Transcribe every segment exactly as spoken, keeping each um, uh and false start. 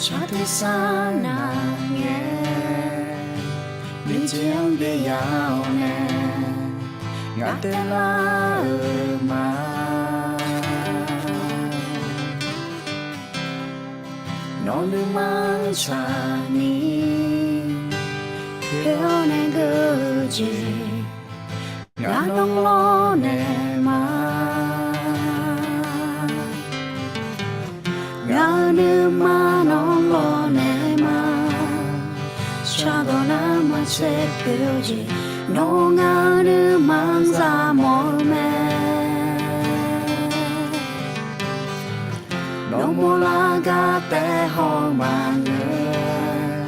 Shar tersar nav ngae, nuijeq-anr byaev ya-awr nae, ngaq taev lar-euq ma. Nawq nuima-anr tsaqni, poer-awr nae geur-eu jeq, ngaq nawr lawrnaeq ma. Ngaq-euq nuima nawr lawrnaeq ma. Shardawq nar maqtser poer-eu jeq, nawr ngaq-euq nuima-anr za mawf-eu mae. Nawr mawrlar gar taef haw maqngeur,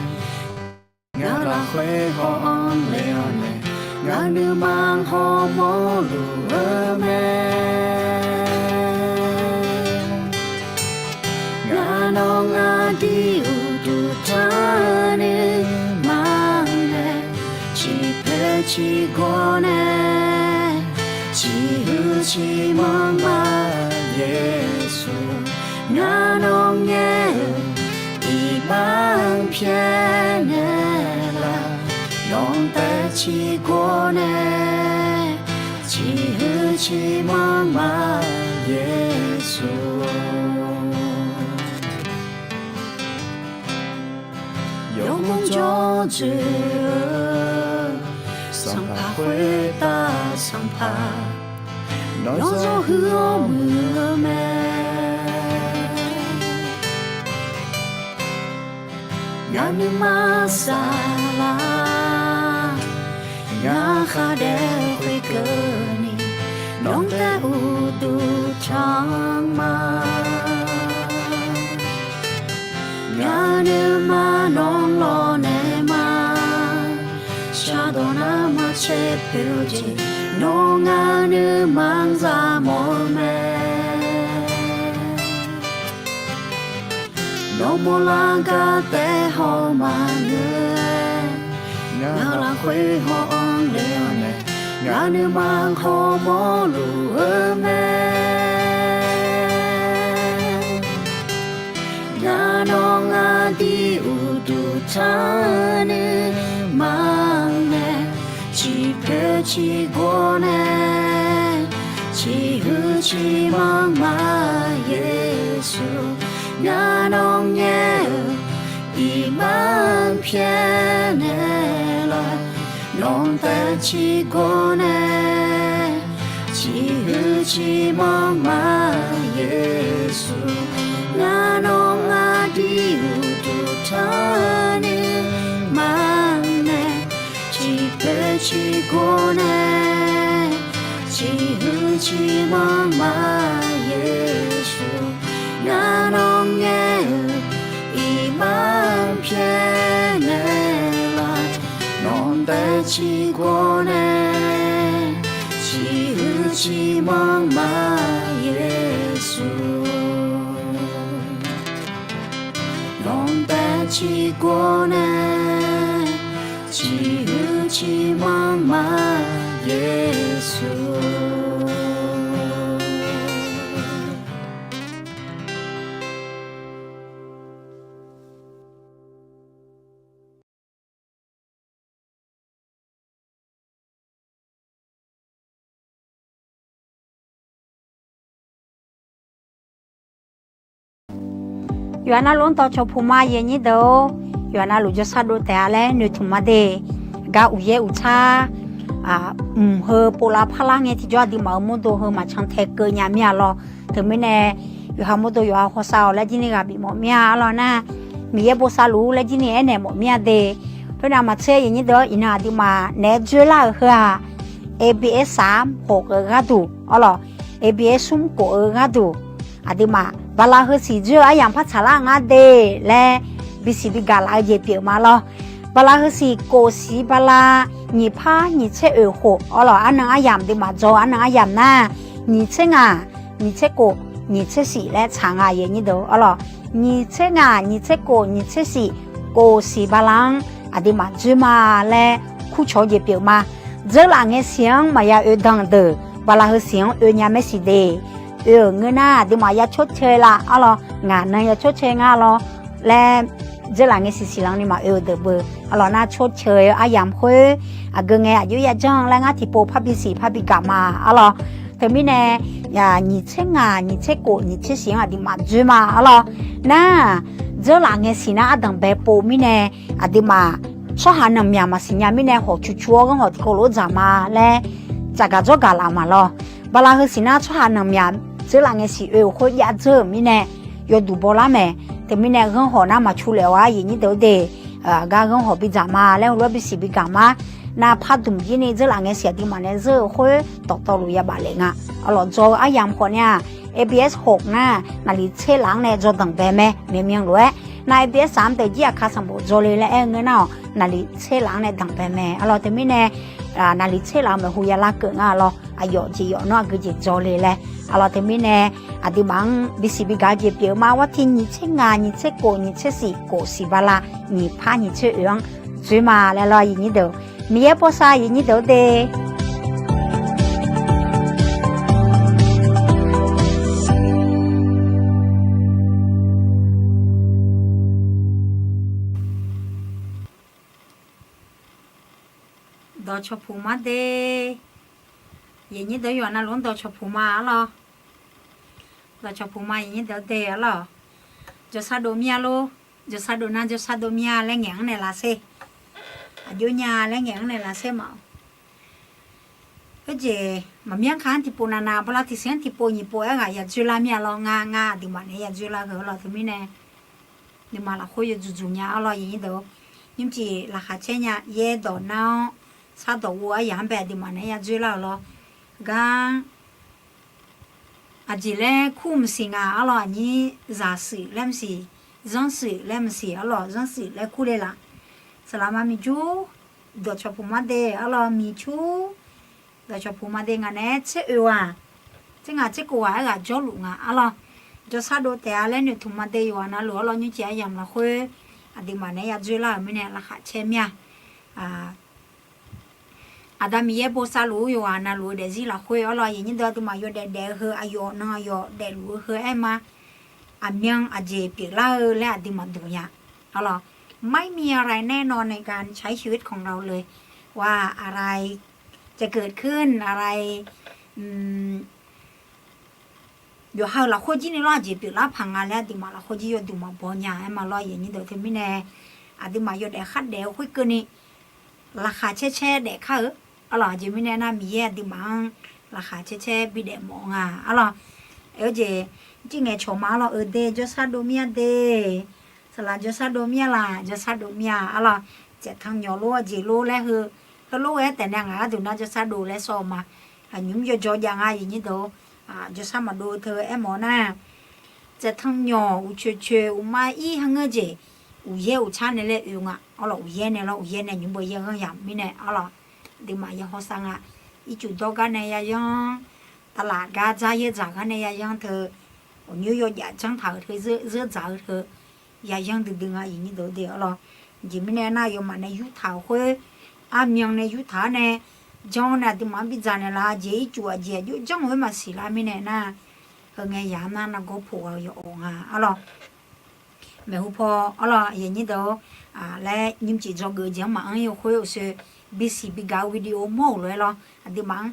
ngaq lafkhoer haw-anr le-awr nae, ngaq nuima hawmawr luf-eu mae. Ngaq nawq ngaq dui uqduq tanr nuima nae, ciqpoeq ciqgawr nae, ciqhuiq ciqmanr ma Yeqsur. Ngaq nawq ngaer-euq iqbax-anr pyaer naeqlaf, nawq taev ciqgawr nae, ciqhuiq ciqmanr ma Yeqsur. Yawmuiq jawr dzoeq-eu, sanqpaq khoertav sanqpaq, nawr zawr huiq-awr muiq-eu mae. Ngaq nuima saflar, ngar khar daef khoerkeuvni, nawq taev uqduq tanq ma. Ngaq nuima nawr lawrnaeq ma. Shardawq nar maqtser poer-eu jeq, nawr ngaq nuima-anr za mawf-eu mae. Nawr mawrlar gar taef haw maqngeur, ngaq lafkhoer haw-anr le-awr nae, ngaq nuima hawmawr luf-eu mae. Ngaq nawq ngaq dui uqduq tanr nuima nae, ciqpoeq ciqgawr nae, ciqhuiq ciqmanr ma Yeqsur. Ngaq nawq ngaer-euq iqbax-anr pyaer naeqlaf, nawq taev ciqgawr nae, ciqhuiq ciqmanr ma Yeqsur. Ngaq nawq ngaq dui uqduq tanr nuima nae, ciqpoeq ciqgawr nae, ciqhuiq ciqmanr ma Yeqsur. Ngaq nawq ngaer-euq iqbax-anr pyaer naeqlaf, nawq taev ciqgawr nae, ciqhuiq ciqmanr ma Yeqsur. Nawq taev ciqgawr nae, ciqhuiq ciqmanr ma Yeqsur. Yawqha navluf-anr dawqcawq puq ma, aqyuif aqnyir deuq-or. Yawqha navluf jawrshar dov taef-a laer noeqtmq ma de. Gar uqyaer uqtsar, mq heu povlav parlar ngae tiqjawr aqduimaf-euq mawrdo heu maqcan tae keuv nya mir-a lawr. Teumirnae, yawqha mawrdo yawqha hawsav-awq laer jir ni ghaq bif mawf mir-a arlawr nar, Miqyaer bosav luf-ur laer jir ni aernaeq mawf mir-a de. Khoernav maqtser aqyuif aqnyir deuq-or, iqnan aqduimaf naeq-aer dzoerlar-euq heu-aq, A B S sar khof-eu gharduq arlawr, A B S smr khof-eu gharduq, aqduimaf bala heusiq dzoer-eu aryamq par tsaqlar ngar de laer bisiq bigaq laf-eu jeq pyeuf ma lawr. Bala heusiq khof siq bala nyiq par nyiq tser oeq khof arlawr, arnan aryamq aqduimaf dzaw arnan aryamq nar, nyiq tser ngaq, nyiq tser khof, nyiq tser siq laer tsaq nga, aqyuif aqnyir deuq arlawr. Nyiq tser ngaq, nyiq tser khof, nyiq tser siq, khof siq bala-anr aqduimaf dzoer ma laer kurcawq-eu jeq pyeuf ma. Dzeurlaf ngae siq-anr maqya oe dan deuq, bala heusiq-anr oe nya maersiq de. Oe-euq ngeur nar aqduimaf ya cawrcae la arlawr, ngaq nan ya cawrcae nga lawr. laer dzeurlaf ngae siq siqlanr ni maqoe-eu deuq beu. Arlawq nar tsawrceuq-eu aryamq khoer aqgeu ngae aqjox yajanr laer ngar tiqpov parbi siq parbi gaq ma. Arlawq teumirnae nyiq tser ngaq nyiq tser kof nyiq tser siq-anr aqduimaf dzoer ma. Arlawq nar dzeurlaf ngae siq nar ardanq bae pov mirnae aqduimaf tsawrhaq nanqmyaq maqsiq nya mirnae hawq cucu-awr ghanr hawq tiqkawv lof-aer dzaq ma laer tsafgaq dzawrgaq laf ma lawr. Bala heu siq nar tsawrhaq nanqmyaq dzeurlaf ngae siq oe-euq khoer jav dzeur-euq mirnae yawduq bawlar mae. Teumirnae ghanr hawq nar maqcu lef-awr aqyuif nyir deuq-eu de, gar ghanr hawq bidzaq ma laer heulof-aer bisiq bigaq ma. Nar pardmq jir ni dzeurlaf ngae siq aqduimaf nae zeur-eu khoer dawqtawvluf yabaf lef nga. Arlawq dzaw-eu aryamq khawf nar-aq, ABS hawq nar naqliq tser laf-anr nae dzawdanq bae mae. Maeqmyan lof-aer nar ABS saq-anr deuq jir aqkar sanqbof dzaw le laer aer-eu ngeur nar-awq, naqliq tser laf-anr nae danqbae mae. Arlawq teumirnae naqliq tser laf-eu maeqhu yalar keuv nga lawr. Aqyawf jeq yawf nawr aqgeu jeq dzaw le laer. Arlawq teumirnae aqduimaf-anr bisiq bigaq-eu jeq pyeuf-eu ma. Arwar tiq nyiq tser ngaq nyiq tser kof nyiq tser siq kof siq bala nyiq par nyiq tser oe-anr dzoer ma laer lawr aqyuif nyir deuq. Miqyaer bawsav aqyuif nyir deuq-eu de. Dawqcawq puq mar de. Aqyuif nyir deuq yawqha navluf-anr dawqcawq puq ma arlawq. Dawqcawq puq ma aqyuif nyir deuq-eu de arlawq. Jawrsar dov mir-a lor. Jawrsar dov nar jawrsar dov mir-a laer ngaeq-anr naeq laf sher. Aqjox nya laer ngaeq-anr naeq laf sher ma. Khoerjeq maqmyanr ka-anr tiqpov navnav bala tiqsiq-anr tiqpov nyiq pov aerghaq yadzoerlar mir-a lawr. Ngar ngar aqduimaf naeq-aer yadzoerlar heu arlawq teumirnae nuima lafkhoer yawdzuq dzuq nya arlawq aqyuif nyir deuq-or. Nymrcif laqkhaq caer nya yaer dawqnar-awr sar dawq gho aryaq-anr bae aqduimaf naeq-aer yadzoerlar-euq lawr. Gar aqjeq laer kur maqsiq nga arlawq aqnyir zaqshuif laer maqsiq, zanrshuif laer maqsiq arlawq zanrshuif laer kur le laf. Saqlaqma miqjur dawqcawq puq mar de arlawq miqcur dawqcawq puq mar de ngaq naeq-aer tser oe-aq tser ngaq tser kof ghaq aerghaq jawrluf nga arlawq. Jawrsar dov taef-a laer noeqtmq mar de yawqghaq navluf arlawq nymrcif aryamq lafkhoer aqduimaf naeq-aer yadzoerlar-euq mirnae laqkhaq caer mir-a. Aqda Miqyaer bosav luf-ur yawqghaq navluf-eu daefzir lafkhoer arlawq aqyuif nyir deuq aqduimaf yawdaef daef-eu heu aqyawf nan aqyawf daefluf-eu heu aer ma. Aqmyan aqjeq pyeuflar-eu laer aqduimaf duq nya arlawq. ไม่มีอะไรแน่นอนในการใช้ชีวิตของเราเลย ว่าอะไรจะเกิดขึ้น อะไร yawqha-euq lafkhoer jir ni lawr aqjeq pyeuflar paq nga laer aqduimaf lafkhoer jir yawduq maqbaw nya aer ma lawr aqyuif nyir deuq teumirnae aqduimaf yawdaef khardaef-eu khoerkeuvni laqkhaq caer caer daef kar-eu arlawq aqjeq mirnae nar Miqyaer aqduimaf-anr laqkhaq caer caer bidaef mawf nga arlawq. Aer-eu jeq jir ngaeqcawq ma arlawq-euq de jawrsar dov mir-a de. Saqlaq jawrsar dov mir-a laq jawrsar dov mir-a arlawq. Tsaeftan nyawq lor aqjeq lor laer heu heulof-aer taef nae ngaq gharduq nar jawrsar dov laer sawr-eu ma. Nymq mr yawjaw jav nga aqyuif nyir deuq-or. Jawrsar maqdov-eu teu aermawf-eu nar tsaeftan nyawq uqcoeq coeq uqma ir ha ngeur jeq uqyaer uqcar nae laer oe nga arlawq uqyaer nae lawr uqyaer nae nymq beu yaer ghanr yamq mirnae arlawq. Aqduimaf ya hawsav nga ircuf dawr gar nae yayanr tavlaf gar dzar yaer dzaq gar nae yayanr teu aqnymr yawjaf janr taq-euq teu zeur dzaq-eu teu yayanr duidui nga aqyuif nyir deuq-eu de arlawq. Aqjeq mirnae nar yawmaf nae yurtaq-euq khoer armyan nae yurtaq-awr nae janr-awr nae aqduimaf-anr bidzaq naeqlaf jeq ircuf aqjeq aqjox janr-euq khoer maqsiq lar mirnae nar heungae yaq-anr nar nargawr poq-eu yawf awq nga arlawq. Maeqhu paw arlawq aqyuif nyir deuq-or. Laer nymrcif dzawgeuf jeq-anr maqanr ir-eu khoer uqshoe bisiq bigaq-eu video mawr-euq lof-aer lawr aqduimaf-anr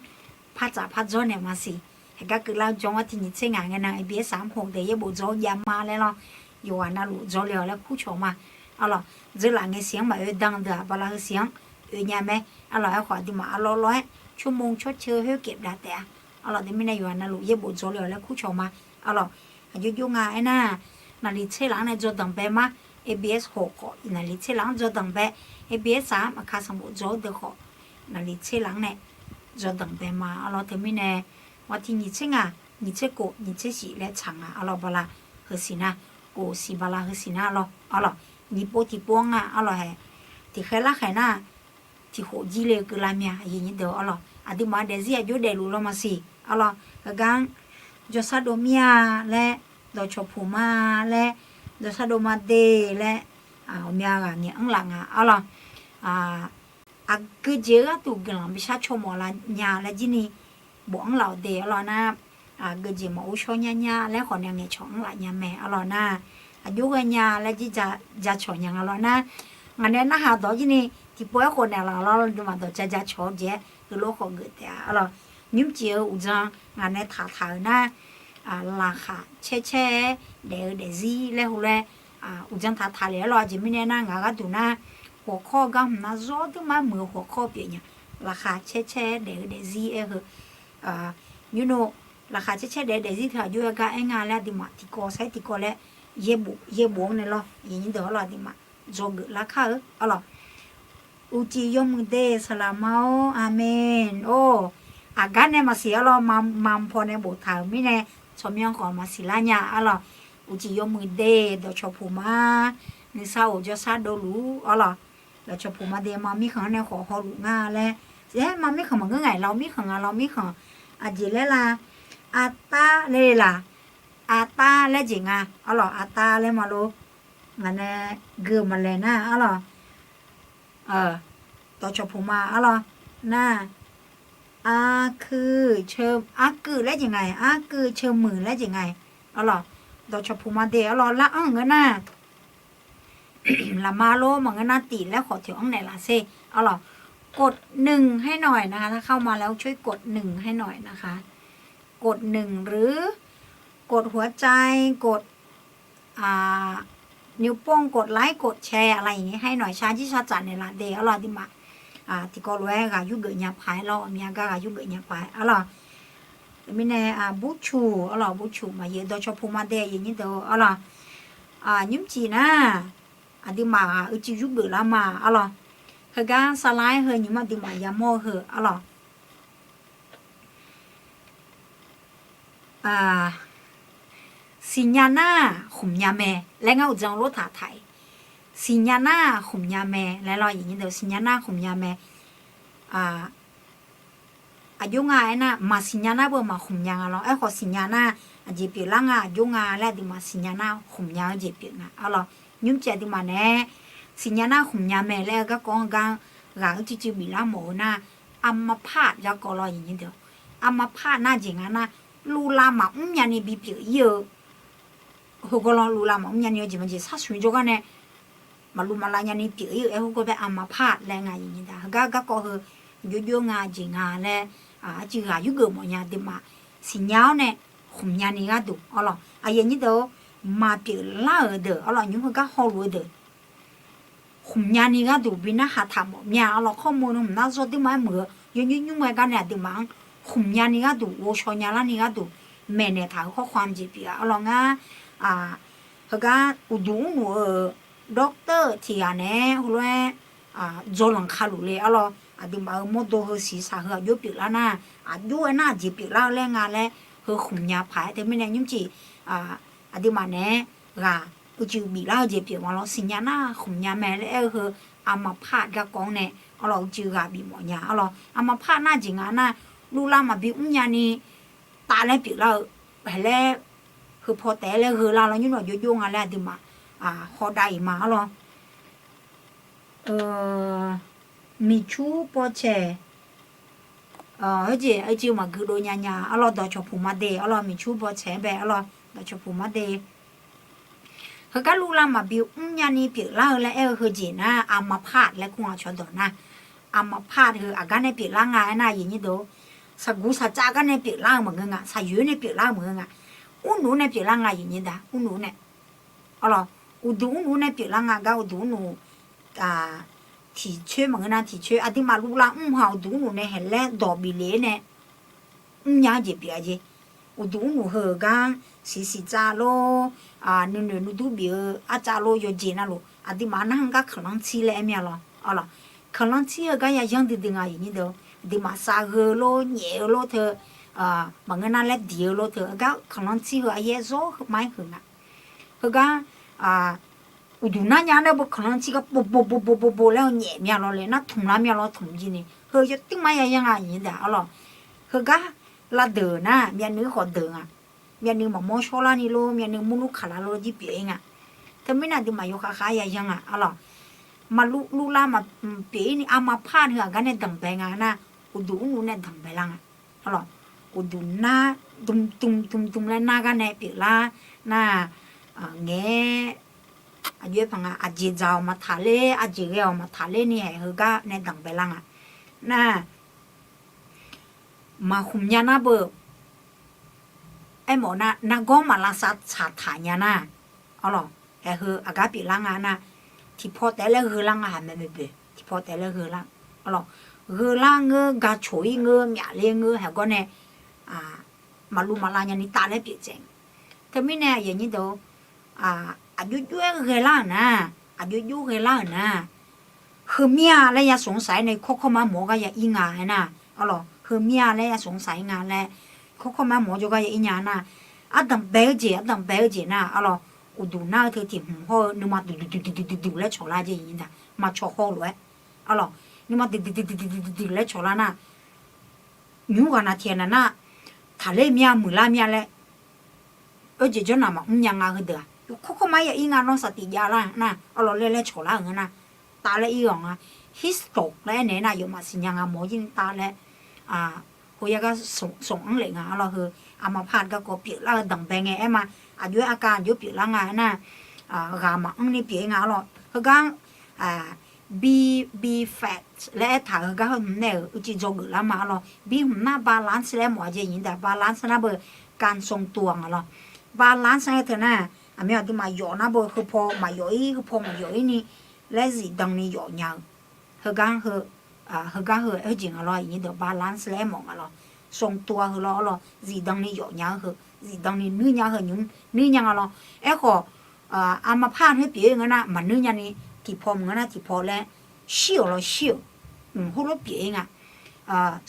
par tsaf par dzawr naeq maqsiq. Haeqgar keuvlar-eu jawr-awr tiq nyiq tser ngaq ngae nan ABS-aq mr khof deuq yaerbof dzaw-awr jav ma laer lawr. Yawqghaq navluf dzawle-awq laer kurcawq ma. Arlawq dzeurlaf ngae siq-anr maqoe dan deuq-aq bala heu siq-anr oe nya mae. Arlawq aerkhawf aqduimaf arlawr lawr-aer tsawrmawr tsawrceuq khoerkef dav taef-a. Arlawq teumirnae yawqghaq navluf yaerbof dzawle-awq laer kurcawq ma. Arlawq aqjox jov nga aernar naqliq tser laf-anr nae dzawdanq bae ma. ABS khawf khawf naqliq tser laf-anr dzawdanq bae. ABS-aq maqka sanqbof dzaw-awr deuq khawf naqliq tser laf-anr nae dzawdanq bae ma. Arlawq teumirnae ghawq tiq nyiq tser ngaq nyiq tser kof nyiq tser shif laer tsaq nga. Arlawq bala heu siq nar kof siq bala heu siq nar arlawq arlawq nyiq pov tiq pov-anr nga arlawq hae tiqkhaer larkhaeq nar tiqkhof jir le-eu keuvlar mya aqyuif nyir deuq arlawq aqduimaf daefzir aqjox daefluf law maqsiq arlawq heugar-anr jawrsar dov mir-a laer dawqcawq puq ma laer dawqsar dov ma de laer ghawqmya ghaq ngaeq-anr laf nga arlawq. Aqgeujeq-eu gharduq guiqlanq bishar caw mawf la nya laer jir ni bof-anr laf-awq de arlawq nar aqgeujeq maqur shawr nyar nyar laer khawf nae ngaeqcawq-anr laf nya mae arlawq nar aqjox ghae nya laer jir jacawq nya nga lawr nar, ngaq nae narhaq dawq jir ni tiqpov-aer khawf naeqlaf lawr, aqduimaf dawqja jacawq-eu jeq-aer heulof khawf geuf taef-a arlawq. Nymrcif-eu uqdzan ngaq nae taqtaq-euq nar, laqkhaq caer caer-aer daef-eu daefzir laer heulof-aer uqdzan taqtaq le arlawq. Aqjeq mirnae nar ngaq gharduq nar, หัวข้อ gar hmq nar zawr dui mar muiq-eu หัวข้อ pyeuf nya, laqkhaq caer caer-aer daef-eu daefzir aer heu, nymr no, laqkhaq caer caer daef-eu daefzir teu aqjox-aer gar aer nga laer aqduimaf tiqkawv sar-aer tiqkawv laer yaerbof-anr nae lawr, aqyuif aqnyir deuq arlawq, aqduimaf dzawgeuf lar kar-eu arlawq. Uqcif yawmuiq de saqlaq ma-or, aqmeq. Or, aqgar nae maqsiq arlawq, mamq paw nae boftaq-euq mirnae tsawrmyanr khawf maqsiq lar nya arlawq. Uqcif yawmuiq de dawqcawq puq ma, nuisar of jawrsar dovluf arlawq. Dawqcawq puq ma de ma mirkhanq-anr nae khawf hawluf nga laer, aer ma mirkhanq maqngeur nga-iq, lawq mirkhanq nga, lawq mirkhanq. Aqjeq laer la, artar laer laq, artar laer jeq nga arlawq, artar laer ma lor. Ngaq nae gui-eu maqlaeq nar arlawq. Dawqcawq puq ma arlawq. Nar, arkuir, arkuir laer jeq nga-iq, arkuir ceuv muiq laer jeq nga-iq arlawq. Dawqcawq puq ma de arlawq, lar-anr ngeur nar, laqma lor maqngeur nar tif laer khawf toeq-anr naeqlaf sher arlawq. กดหนึ่ง ให้หน่อยนะคะ ถ้าเข้ามาแล้วช่วยกดหนึ่ง ให้หน่อยนะคะ กดหนึ่ง หรือ กดหัวใจ กด อ่า นิ้วโป้ง กดไลค์ กดแชร์ อะไรอย่างนี้ให้หน่อย shar jir shar tsaf naeqlaf de arlawq, aqduimaf tiqkawv lof-aer ghaq yurgeuf nya paq-aer lawr, aqmya gar ghaq yurgeuf nya paq-aer arlawq. Teumirnae burcuq arlawq, burcuq maqyaeq dawqcawq puq ma de aqyuif aqnyir deuq arlawq. Nymrcif nar, aqduimaf-aq uicuiv yurgeuf lar ma arlawq. Heugar sar lar-aer heu nymq-mr aqduimaf yamawr-eu heu arlawq. Siqnya nar khmqnya mae laer ngar uqdzan lof taq taq-iq. Siqnya nar khmqnya mae laer lawr, siqnya nar khmqnya mae. Aqjox nga aernar, maqsiqnya nar beu maqkhmq nya nga lawr. Aerkhawf siqnya nar aqjeq pyeuflar nga, aqjox nga laer aqduimaf siqnya nar khmq nya-eu jeq pyeuf nga arlawq. Nymrcif aqduimaf nae siqnya nar khmq nya mae laer-eu garkawv-anr gar ghaq uicuiv cuiv biflar mawf-eu nar, อัมพาต garkawv lawr, aqmapar nar jeq nga nar, luvlav maqmr nyani bipyeuf ir-eu heugawr lawr, luvlav maqmr nyani-eu jeq maqjeq sharsuq jawrgar nae maqluv maqlav nyani pyeuf ir-eu aer heugawr bae อัมพาต laer nga aqyuif aqnyir deuq. Heugar garkawv heu jov jov nga jeq nga laer, arcuiv ghaq yurgeuf mawf nya aqduimaf siqnya-awr nae khmq nyani gharduq arlawq, aqyuif aqnyir deuq-or, maqpyeuf lar-euq deuq arlawq, nymq-mr heugar hawluf-eu deuq khmq nyani gharduq bi narhaq taq mawf mya arlawq. ข้อมูล nmq nar zawr dui mar-aer muiq-eu yawnymr nymr-aer gar nae aqduimaf-anr khmq nyani gharduq ghovshaw nya larni gharduq maeqnaeq taq-euq ข้อความ jeq pyeuf-a arlawq ngar. Heugar uqduq mrluf-eu doctor tiq ghaq naeq-aer heulof-aer dzawlanq kaluf le arlawq, aqduimaf-euq mawrdo heu siqsaq heu aqjox pyeuflar nar, aqjox-aer nar aqjeq pyeuflar-eu laer nga laer heu khmq nya paq-aer teumirnae nymrcif aqduimaf naeq-aer ghaq uicuiv biflar-eu jeq pyeuf ma lawr. Siqnya nar khmq nya mae laer aer-eu heu อัมพาต garkawv-anr nae arlawq, uicuiv ghaq bif mawf nya arlawq. อัมพาต nar jeq nga nar, luvlav maqbi mr nyani taf laer pyeuflar-eu, haeq laer heu paw taef-aer laer gheu lar lawr, nymr nawq jov jov nga laer aqduimaf hawdav-iq ma arlawq. Miqcur pawvcaeq, heujeq uicuiv maqgui dov nya nya arlawq, dawqcawq puq ma de arlawq, miqcur pawvcaeq-aer bae arlawq, dawqcawq puq ma de. Heugar luvlav maqbi mr nyani pyeuflar-eu laer aer-eu heujeq nar, อัมพาต laer kur nga cawqdawq nar, อัมพาต heu aqgar nae pyeuflar nga aernar aqyuif aqnyir deuq, saqguq saqcav gar nae pyeuflar-eu maqngeur nga, saqyoeq nae pyeuflar-eu maqngeur nga, mrluf nae pyeuflar nga aqyuif aqnyir deuq, mrluf nae arlawq, uqduq mrluf nae pyeuflar nga gar uqduq mrluf tiqcoer maqngeur nar tiqcoer aqduimaf luvlav mr ha uqduq mrluf nae haeq laer dawq bif le-aer nae mrnya-eu jeq pyeuf-a jeq. Uqduq mrluf heu-eu gar siqsiq tsav lor, nuinoeq nuidur bif-eu arcav lor yawqjeq navluf aqduimaf nar-anr gar kanqlanr tsir laer aer mir-a lawr. ขับรถ heu gar yayanr duidui nga aqyuif aqnyir deuq, aqduimaf sav gheu lor nyaef-eu lor teu, maqngeur nar laer diq-eu lor teu, heugar ขับรถ heu aryaer zawr ma-aer huiq nga. Heugar uqduq nar nya nae bo ขับรถ gar bo bo bo bo bo bo laer-eu nyaef mir-a lawr le nar tmq lar mir-a lawr tmq jir ni heu yawtir mar yayanr nga aqyuif aqnyir deuq arlawq. Heugar lavdeuq nar myavnuiv khawf deuq nga, myavnuiv maqmawr shawrlarni lor, myavnuiv murlur kaqlar lor jir pyeuf-ir nga. Teumirnae aqduimaf yawkhav khav-aer yayanr nga arlawq. Maqluv luvlav maqpyeuf ir ni อัมพาต heu aqgar nae danqbae nga nar, uqduq mrluf nae danqbae lar nga arlawq. Uqduq nar dm dm dm dm laer nar gar nae pyeuflar nar, ngaeq-aer, aqjox-aer paq nga, aqjeq dzaq-awq maqtaqler, aqjeq ghae-awq maqtaqler ni haeq heugar nae danqbae lar nga. Nar, maqkhmq nya nar beu, aermawf nar, nargawr maq lavsav tsaqtaq nya nar, arlawq, haeq heu aqgar pyeuflar nga nar, tiqpaw taef-aer laer gheu lar nga haq mae boeq, tiqpaw taef-aer laer gheu lar, arlawq, gheu lar ngeur, gaq coq-ir ngeur, myafler ngeur, haeq gawr nae maqluv maqlav nyani taf laer pyeuf tsaev. Teumirnae aqyuif aqnyir deuq-or, aqjox jox-aer ghae lar-euq nar, aqjox jox ghae lar-euq nar, heumir-a laer ya smq saq-aer nae kawrkawr ma mawf-awr gar ya ir nga aernar, arlawq, heumir-a laer ya smq saq-ir nga laer kawrkawr ma mawf-awr jawrgar ya ir nya nar, ardanq bae-eu jeq, ardanq bae-eu jeq nar, arlawq, uqduq nar-eu teu tiq hmq hawr-eu nuima duqduq duqduq duqduq laer cawq lar jeq, maqcawq haw lof-aer, arlawq, nuima duqduq duqduq duqduq laer cawq lar nar, nymr ghaq nav tiq ghaq nav nar, taqler mir-a muiqlar mir-a laer, oerjeq jawrnaq maqmr nya nga heudeuq-aq, kawrkawr ma ya ir nga nawr saqtiq jav lar nar, arlawq, laer laer cawq lar-euq ngeur nar, taf laer ir-awq nga. History laer aernaeq nar yawf maqsiq nya nga mawf-awr jir ni taf laer, khoer yar gar smq anr lef nga, arlawq, heu aqmaqpaq garkawv pyeuflar-eu danqbae ngae aer ma, aqjox-aer aqkar aqjox pyeuflar nga aernar, ghaq maqanr ni pyeuf-ir nga, arlawq, heugar bi, bi fat laer aertaq-euq heugar heu hmq nae-euq uicuiv dzawgeuf lar ma, arlawq, bi hmq nar balance laer mawf-a jeq, nyiq daq balance nar beu การทรงตัว nga lawr. Balance aer teu nar, aqmyan aqduimaf yawf nar beu heupaw maqyawf-ir, heupaw maqyawf-ir ni laer zifdan ni yawf nya-eu, heugar heu, heugar heu-aer heujeq nga lawr, nyiq daq balance laer aermawf nga lawr. ทรงตัว heu lawr, arlawq, zifdan ni yawf nya-eu heu, zifdan ni nuir nya-eu heu nymr nuir nya nga lawr. Aerkhawf, aqmaqpar khoer pyeuf-ir ngeur nar maqnuir nyani, tiqpaw maqngeur nar tiqpaw laer shir-awq lawr shir-euq, heulof pyeuf-ir nga.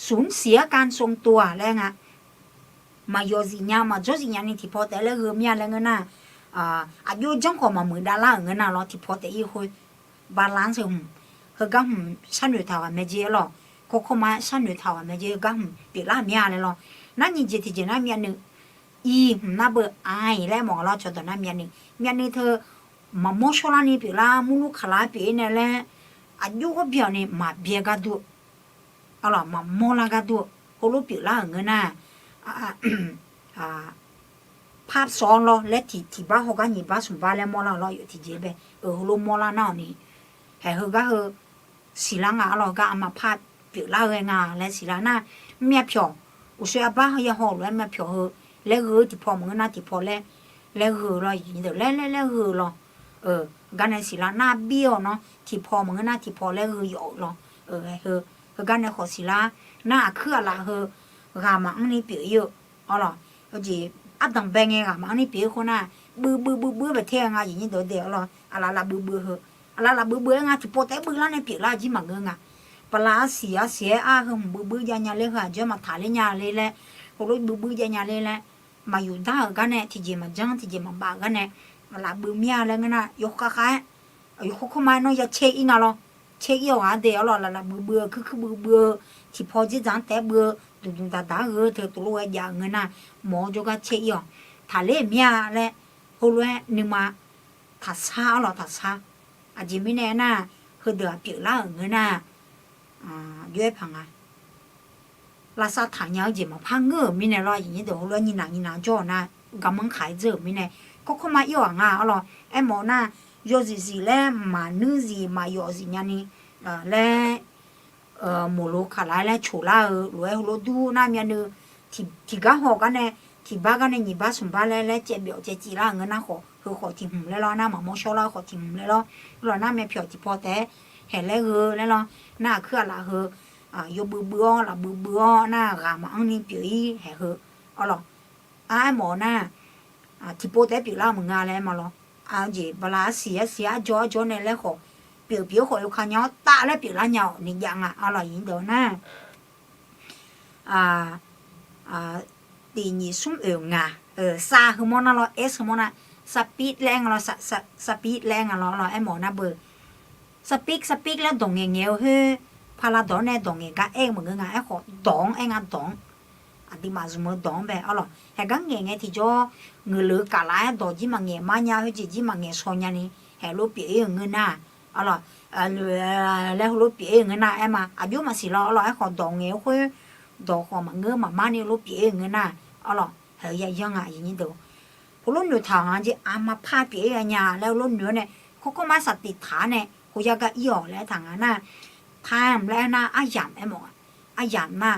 สูญเสียการทรงตัว laer nga. Maqyawf zifnya maqjawr zifnya ni tiqpaw taef-aer laer gheu mir-a laer ngeur nar, aqjox janrkhawf maqmuiq davlar-euq ngeur nar lawr, tiqpaw taef-ir khoer balance hmq, heugar hmq sharnoeq taq-awq ghaq mae jeq lawr, kawrkawr ma sharnoeq taq-awq ghaq mae jeq, heugar hmq pyeuflar mir-a laer lawr. Nar nyiq jeq tiqjeq nar myavnuiv, iq hmq nar beu ไอ laer mawf nga lawr, cawqdawq nar myavnuiv, myavnuiv teu maqmawr shawrlar ni pyeuflar, murlur kaqlar pyeuf-ir nae laer, aqjox ghawr byan ni maqbyaer gar dur-eu, arlawq, maqmawr lar gar dur-eu, heulof pyeuflar-euq ngeur nar, par sawq lawr laer tiq, tiqbar hawgar nyiq bar smq bar laer mawrlar-awq lawr, yawf tiqjeq bae-eu heulof mawrlar nar-awq ni, haeq heugar heu siqlar nga, arlawq, gar aqmaqpar pyeuflar-eu ghae nga laer siqlar nar, myavpyawq, uqshoe arbar heu ya haw-eu lof-aer myavpyawq heu laer gheu-eu tiqpaw maqngeur nar tiqpaw laer, laer gheu-eu lawr, laer laer laer gheu-eu lawr. Gar nae siqlar nar bir-awq nawr tiqpaw maqngeur nar tiqpaw laer gheu yawf-euq lawr. Heu, heugar nae khawf siqlar nar aqkuir aqlaf heu ghaq maqanr ni pyeuf-ir-eu, arlawq, jeq ardanq bae ngae ghaq maqanr ni pyeuf-ir khoer nar, buiv buiv buiv buiv bae ter-a nga, aqyuif nyir deuq dae, arlawq, aqlaf laf buiv buiv heu, aqlaf laf buiv buiv-aer nga tiqpaw taef-aer buiv lar nae pyeuflar-eu jir maqngeur nga. Bala arsiq arsiq-aer ar heu hmq buiv buiv jav nya ler heu aqjox maqtaq ler nya ler laer, heulof buiv buiv jav nya ler laer, maqyuf dar-euq gar nae tiqjeq maqjanr tiqjeq maqbav-euq gar nae, aqlaf buiv mir-a laer ngeur nar yawkhav khav-aer, yawkhav kawr ma-aer nawr ya caer-ir nga lawr. Caer-ir-awq ghaq dae, arlawq, aqlaf laf buiv buiv-eu, kuir kuir buiv buiv-eu, tiqpaw dzerdzaq-anr taef-aer buiv-eu, duqduq daqdaq-aer gheu-eu teu tov lof-aer jav-euq ngeur nar, mawq-awr jawrgar caer-ir-awq. Taqler-euq mir-a laer, heulof-aer nuima taqsar, arlawq, taqsar. Aqjeq mirnae aernar, heudeuq-aq pyeuflar-euq ngeur nar, jov-aer paq nga. Lavsav taqnya-eu jeq maqpar ngeur-euq mirnae lawr, aqyuif nyir deuq, heulof-aer nyiq naq nyiq naq jawr-awq nar, garmanr kaq-aer dzeur-euq mirnae, kawrkawr ma ir-awq aq nga, arlawq, aermawf nar, yawzif zif laer maqnuir zif maqyawf zif nyani laer, moqlo kaqlar-aer laer coqlar-eu lof-aer heulof dur nar myavnuiv, tiqgar haw gar nae, tiqbar gar nae nyiq bar smq bar laer laer caev byawf caev civ lar-euq ngeur nar khawf, heu khawf tiq hmq laer lawr, nar maqmawr shawrlar-eu khawf tiq hmq laer lawr, lawq nar myavpyawq tiqpaw taef-aer haeq laer gheu laer lawr, nar aqkuir aqlaf heu, yawbuiv buiv-awr laf buiv buiv-awr nar ghaq maqanr ni pyeuf-ir haeq heu, arlawq, aermawf nar, tiqpov taef-aer pyeuflar maqnga laer aer ma lawr. Aqjeq bala arsiq arsiq arjawr arjawr nae laer khawf, pyeuf pyeuf-eu khawf yawkhav nya-awr taf laer pyeuflar nya-awq ni jav nga, arlawq, aqyuif nyir deuq nar. Tiq nyiq smr oeq ngaq, sav heu mawr nar lawr, s heu mawr nar, sapir laer aer nga lawr, sapir laer aer nga lawr, arlawq, aermawf nar beu. Sapir sapir laer dawq ngaeq ngaeq-eu khoer, pala dawq-anr nae dawq ngaeq gar aer-eu maqngeur nga, aerkhawf dawq-anr aer nga, dawq-anr. Aqduimaf zmq-eu dawq-anr bae, arlawq, haeq gar ngaeq ngae tiqjawr, ngeuqleuq kaqlaf-aer dawq jir maqngaeq mar nya, khoerjeq jir maqngaeq shaw nyani, haeq lof pyeuf-ir-euq ngeur nar, arlawq, laer heulof pyeuf-ir-euq ngeur nar aer ma, aqjox maqsiq lawr, arlawq, aerkhawf dawq ngaeq-eu khoer, dawq khawf maqngeur maqmar ni lof pyeuf-ir-euq ngeur nar, arlawq, haeq-eu yayanr nga, aqyuif nyir deuq. heulof noeqtaq-awq nga jeq, aqma par pyeuf-ir ghae nya laer heulof noeq-awr nae, kawrkawr mar saqtiq taq-awr nae, hoya gar ir-awq laer taq nga nar, time laer aernar aryamq aermawf-a. Aryamq nar,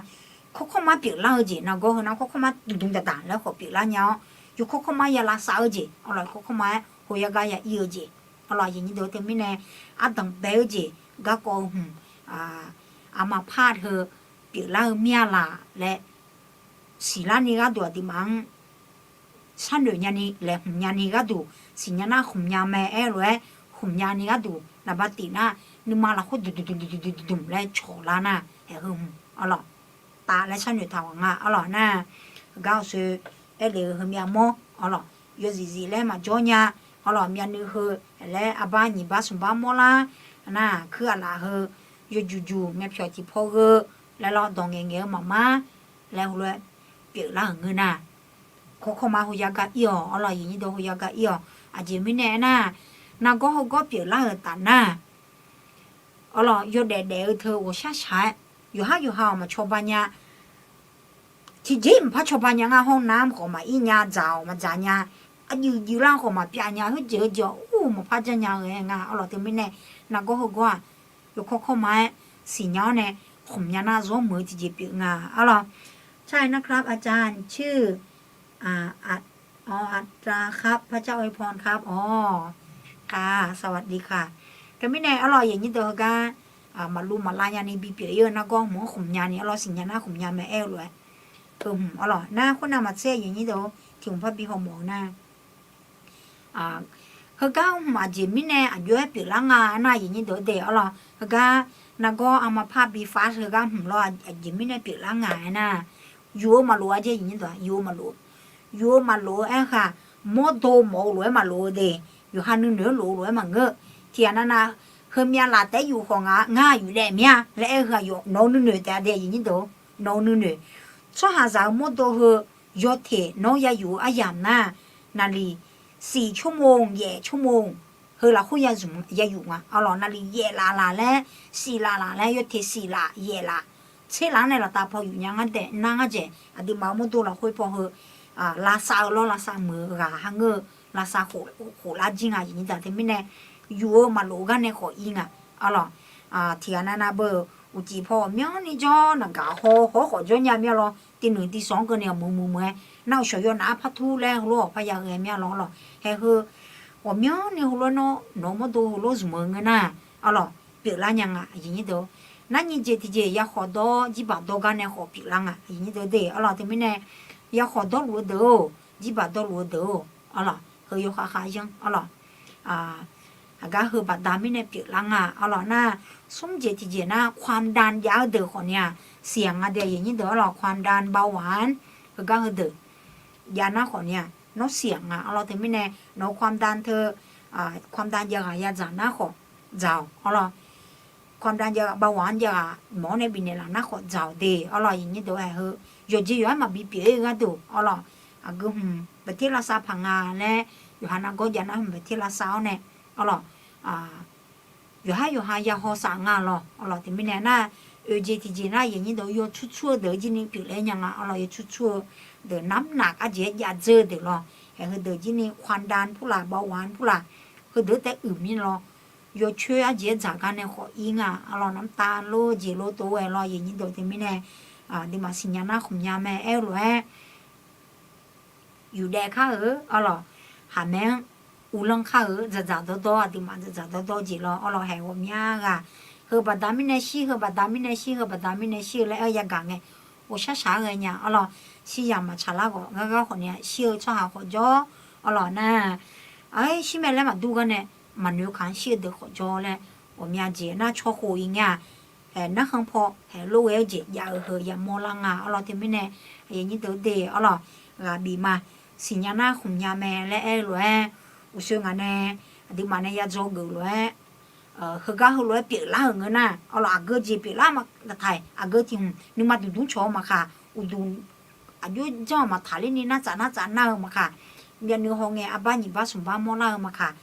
kawrkawr mar pyeuflar-eu jeq, nargawr heu nar kawrkawr mar duqdmq daqdaq laer khawf pyeuflar nya-awr, yawkawr kawrkawr mar ya lavsav-eu jeq, arlawq kawrkawr mar-aer hoya gar ya ir-eu jeq, arlawq aqyuif nyir deuq-eu teumirnae, ardanq bae-eu jeq garkawv-eu hmq, aqma par heu pyeuflar-eu mir-a laq laer siqlar ni gharduq aqduimaf-anr sharnoeq nyani laeqhmq nyani gharduq, siqnya nar khmq nya mae aer-eu lof-aer, khmq nyani gharduq naqba tif nar, nuima lafkhoer duqduq duqduq duqduq laer cawqlar nar, aer heu hmq arlawq, taf laer sharnoeq taq ghaq nga arlawq nar, heugar uqshoe aerle-eu heumyav mawr arlawq, yawzif zif laer maqjawr nya arlawq, myavnuiv heu laer arbar nyiq bar smq bar mawrlar nar, kuir aqlaf heu yawjuq juq myavpyawq tiqpaw gheu laer lawr, dawq ngaeq ngaeq-eu maqmar laer heulof-aer pyeuflar-euq ngeur nar, kawrkawr mar hoya gar ir-awq arlawq, aqyuif nyir deuq hoya gar ir-awq. Aqjeq mirnae aernar, nargawr heugawr pyeuflar-euq taf nar, arlawq yawdaef daef-eu teu ghawqshar shaq-aer, yawqhar yawqha-awq maqcawba nya, tiqjeq maqpar cawba nya nga, hawr nar khawf maqir nya, dzaq-awq maqdzaq nya, aqjuif juif lar khawf maqpyav nya, heujeq heujeq-awq ur maqpar janr nya-eu nga arlawq, teumirnae nargawr heugawr-aq, yawkawr kawrma-aer siqnya-awr nae, khmq nya nar zawr muiq-eu tiqjeq pyeuf nga arlawq. ใช่นะครับ อาจารย์ ชื่อ อัตราครับ พระเจ้าอวยพรครับ อ๋อ ค่ะ สวัสดีค่ะ Teumirnae arlawq, aqyuif nyir deuq heugar maqluv maqlav nyani bipyeuf-ir-eu nargawr hmq-anr khmq nyani arlawq, siqnya nar khmq nya mae aer-eu lof-aer, heu hmq arlawq nar khoernav maqtser aqyuif nyir deuq tiq hmq parbi haw mawf-eu nar, heugar hmq aqjeq mirnae aqjox-aer pyeuflar nga aernar, aqyuif nyir deuq de arlawq, heugar nargawr aqma parbi far heugar hmq lawr, aqjeq mirnae pyeuflar nga aernar, yuf-eu maqlof-a jeq, aqyuif nyir deuq-aq yuf-eu maqlof, yuf-eu maqlof-eu aerkhaq, mawrdo mawf-eu lof-aer maqlof-eu de, yawqha nuinoeq-anr lof-eu lof-aer maqngeur. Tiqghaq navnav, heumyav laf taef-aer yuf khawf nga, ngar yuf daef mir-a laer aer-eu heu-aq, nawq-eu nuinoeq taef-a de, aqyuif nyir deuq, nawq-eu nuinoeq. Tsawrhaqzaq-eu mawrdo heu yawteq nawq-anr ya yuf-eu aryamq nar, naqliq siq ชั่วโมง yaef ชั่วโมง heu lafkhoer ya zmq ya yuf nga arlawq, naqliq yaef laf laf laer, siq laf laf laer, yawteq siq laf yaef laf, tser laf-anr nae laftav paw yuf nya ngar daef nar ngar dzaeq, aqduimaf-eu mawrdo lafkhoer paw heu lavsav-eu lawr, lavsav muiq-eu ghaq ha ngeur-eu, lavsav khof lar jir nga, aqyuif nyir deuq teumirnae, yuf-eu maqlof-eu gar nae khawf ir nga arlawq. Tiqghaq navnav beu, uqcif paw ghawqmyanrni jawr, naqgaq haw haw khawf jawr nya mir-a lawr, tiq noeq tiq sanq-anr keuvni aqmuiq muiq muiq-aer nar, uqshawq yawnaf-anr par tur laer heulof-awq par ya ghae mir-a lawr arlawq. Haeq heu ghawqmyanrni heulof-aer nawr nawq-eu mawrdo heulof zmq-eu ngeur nar arlawq, pyeuflar nya nga, aqyuif nyir deuq. Narnyi jeq tiqjeq ya khawf dawr, jirbaq dawr gar nae khawf pyeuflar nga, aqyuif nyir deuq de arlawq, teumirnae ya khawf dawrluf-eu deuq-or, jirbaq dawrluf-eu deuq-or arlawq, heu yawkhav khav yanr arlawq. Aqgar heu baqda mirnae pyeuflar nga arlawq nar, smr jeq tiqjeq nar ความดัน jav-eu deuq khawf ni-aq, siq-aq nga de, aqyuif nyir deuq arlawq, ความดัน เบาหวาน heugar heudeuq jav nar khawf ni-aq, nawr siq-aq nga arlawq, teumirnae nawq-eu ความดัน teu ความดัน jav ghaq ya dzaq nar khawf dzaq-awq arlawq. ความดัน jav ghaq, เบาหวาน jav ghaq mawf-awr nae bifnaeq laf nar khawf dzaq-awq de arlawq, aqyuif nyir deuq. Haeq heu yawqjeq yawqha maqbi pyeuf-ir gharduq arlawq, aqgeu hmq baeqter lavsav paq nga laer, yawqha nargawr jav nar hmq baeqter lavsav-awr nae arlawq, yawqhar yawqha ya haw saf nga lawq arlawq, teumirnae nar, oeq jeq tiqjeq nar, aqyuif nyir deuq, yaw tsur tsur-eu deuq jir ni pyeuflar nya nga arlawq, yaw tsur tsur-eu deuq, น้ำหนัก arjeq-aer jav dzeur-eu deuq lawq. Haeq heudeuq jir ni ความดัน purlaf, เบาหวาน purlaf, heudeuq taef uiq mir lawr. Yawcoer arjeq-aer dzaq gar nae khawf ir nga arlawq, น้ำตาล lor jeq lor tov-aer lawr, aqyuif nyir deuq teumirnae, aqduimaf siqnya nar khmq nya mae aer-eu lof-aer, yufdaef kar-eu arlawq, khaqmae-anr uvlanr kar-eu, dzaqdzaq dawrdawr, aqduimaf dzaqdzaq dawrdawr jeq lawr arlawq, haeq ghawqmya ghaq, heu baqda mirnae shir, heu baqda mirnae shir, heu baqda mirnae shir-eu laer aer-eu yagaq ngae, ghawqshar shaq-aer ghae nya arlawq, shiryamq maqtsaq lar khawf, gargar khawf ni-aq shir-eu tsawrhaq khawf jawr arlawq nar, aer shir mae laer maqdur gar nae, maqnoeq kaq-anr shir-eu deuq khawf jawr laer, ghawqmya jeq nar tsawrkhof-ir ngae-aq, narkhan paw haeq lof ghae-eu jeq jav-eu heu yamawr lar nga arlawq, teumirnae, aqyuif nyir deuq de arlawq, ghaq bif ma, siqnya nar khmq nya mae laer aer-eu lof-aer, uqshoe ngaq nae aqduimaf nae ya dzawgeuf lof-aer, heugar heulof-aer pyeuflar-euq ngeur nar arlawq, aqgeu jeq pyeuflar ma taq-iq, aqgeu tiq hmq nuima duqdmr cawq-eu maqkaq, uqduq aqjox janr-awq maqtaq ler ni nartsaf nartsaf nar-eu maqkaq, myavnuiv hawngae arbar nyiq bar smq bar mawrlar-eu maqkaq,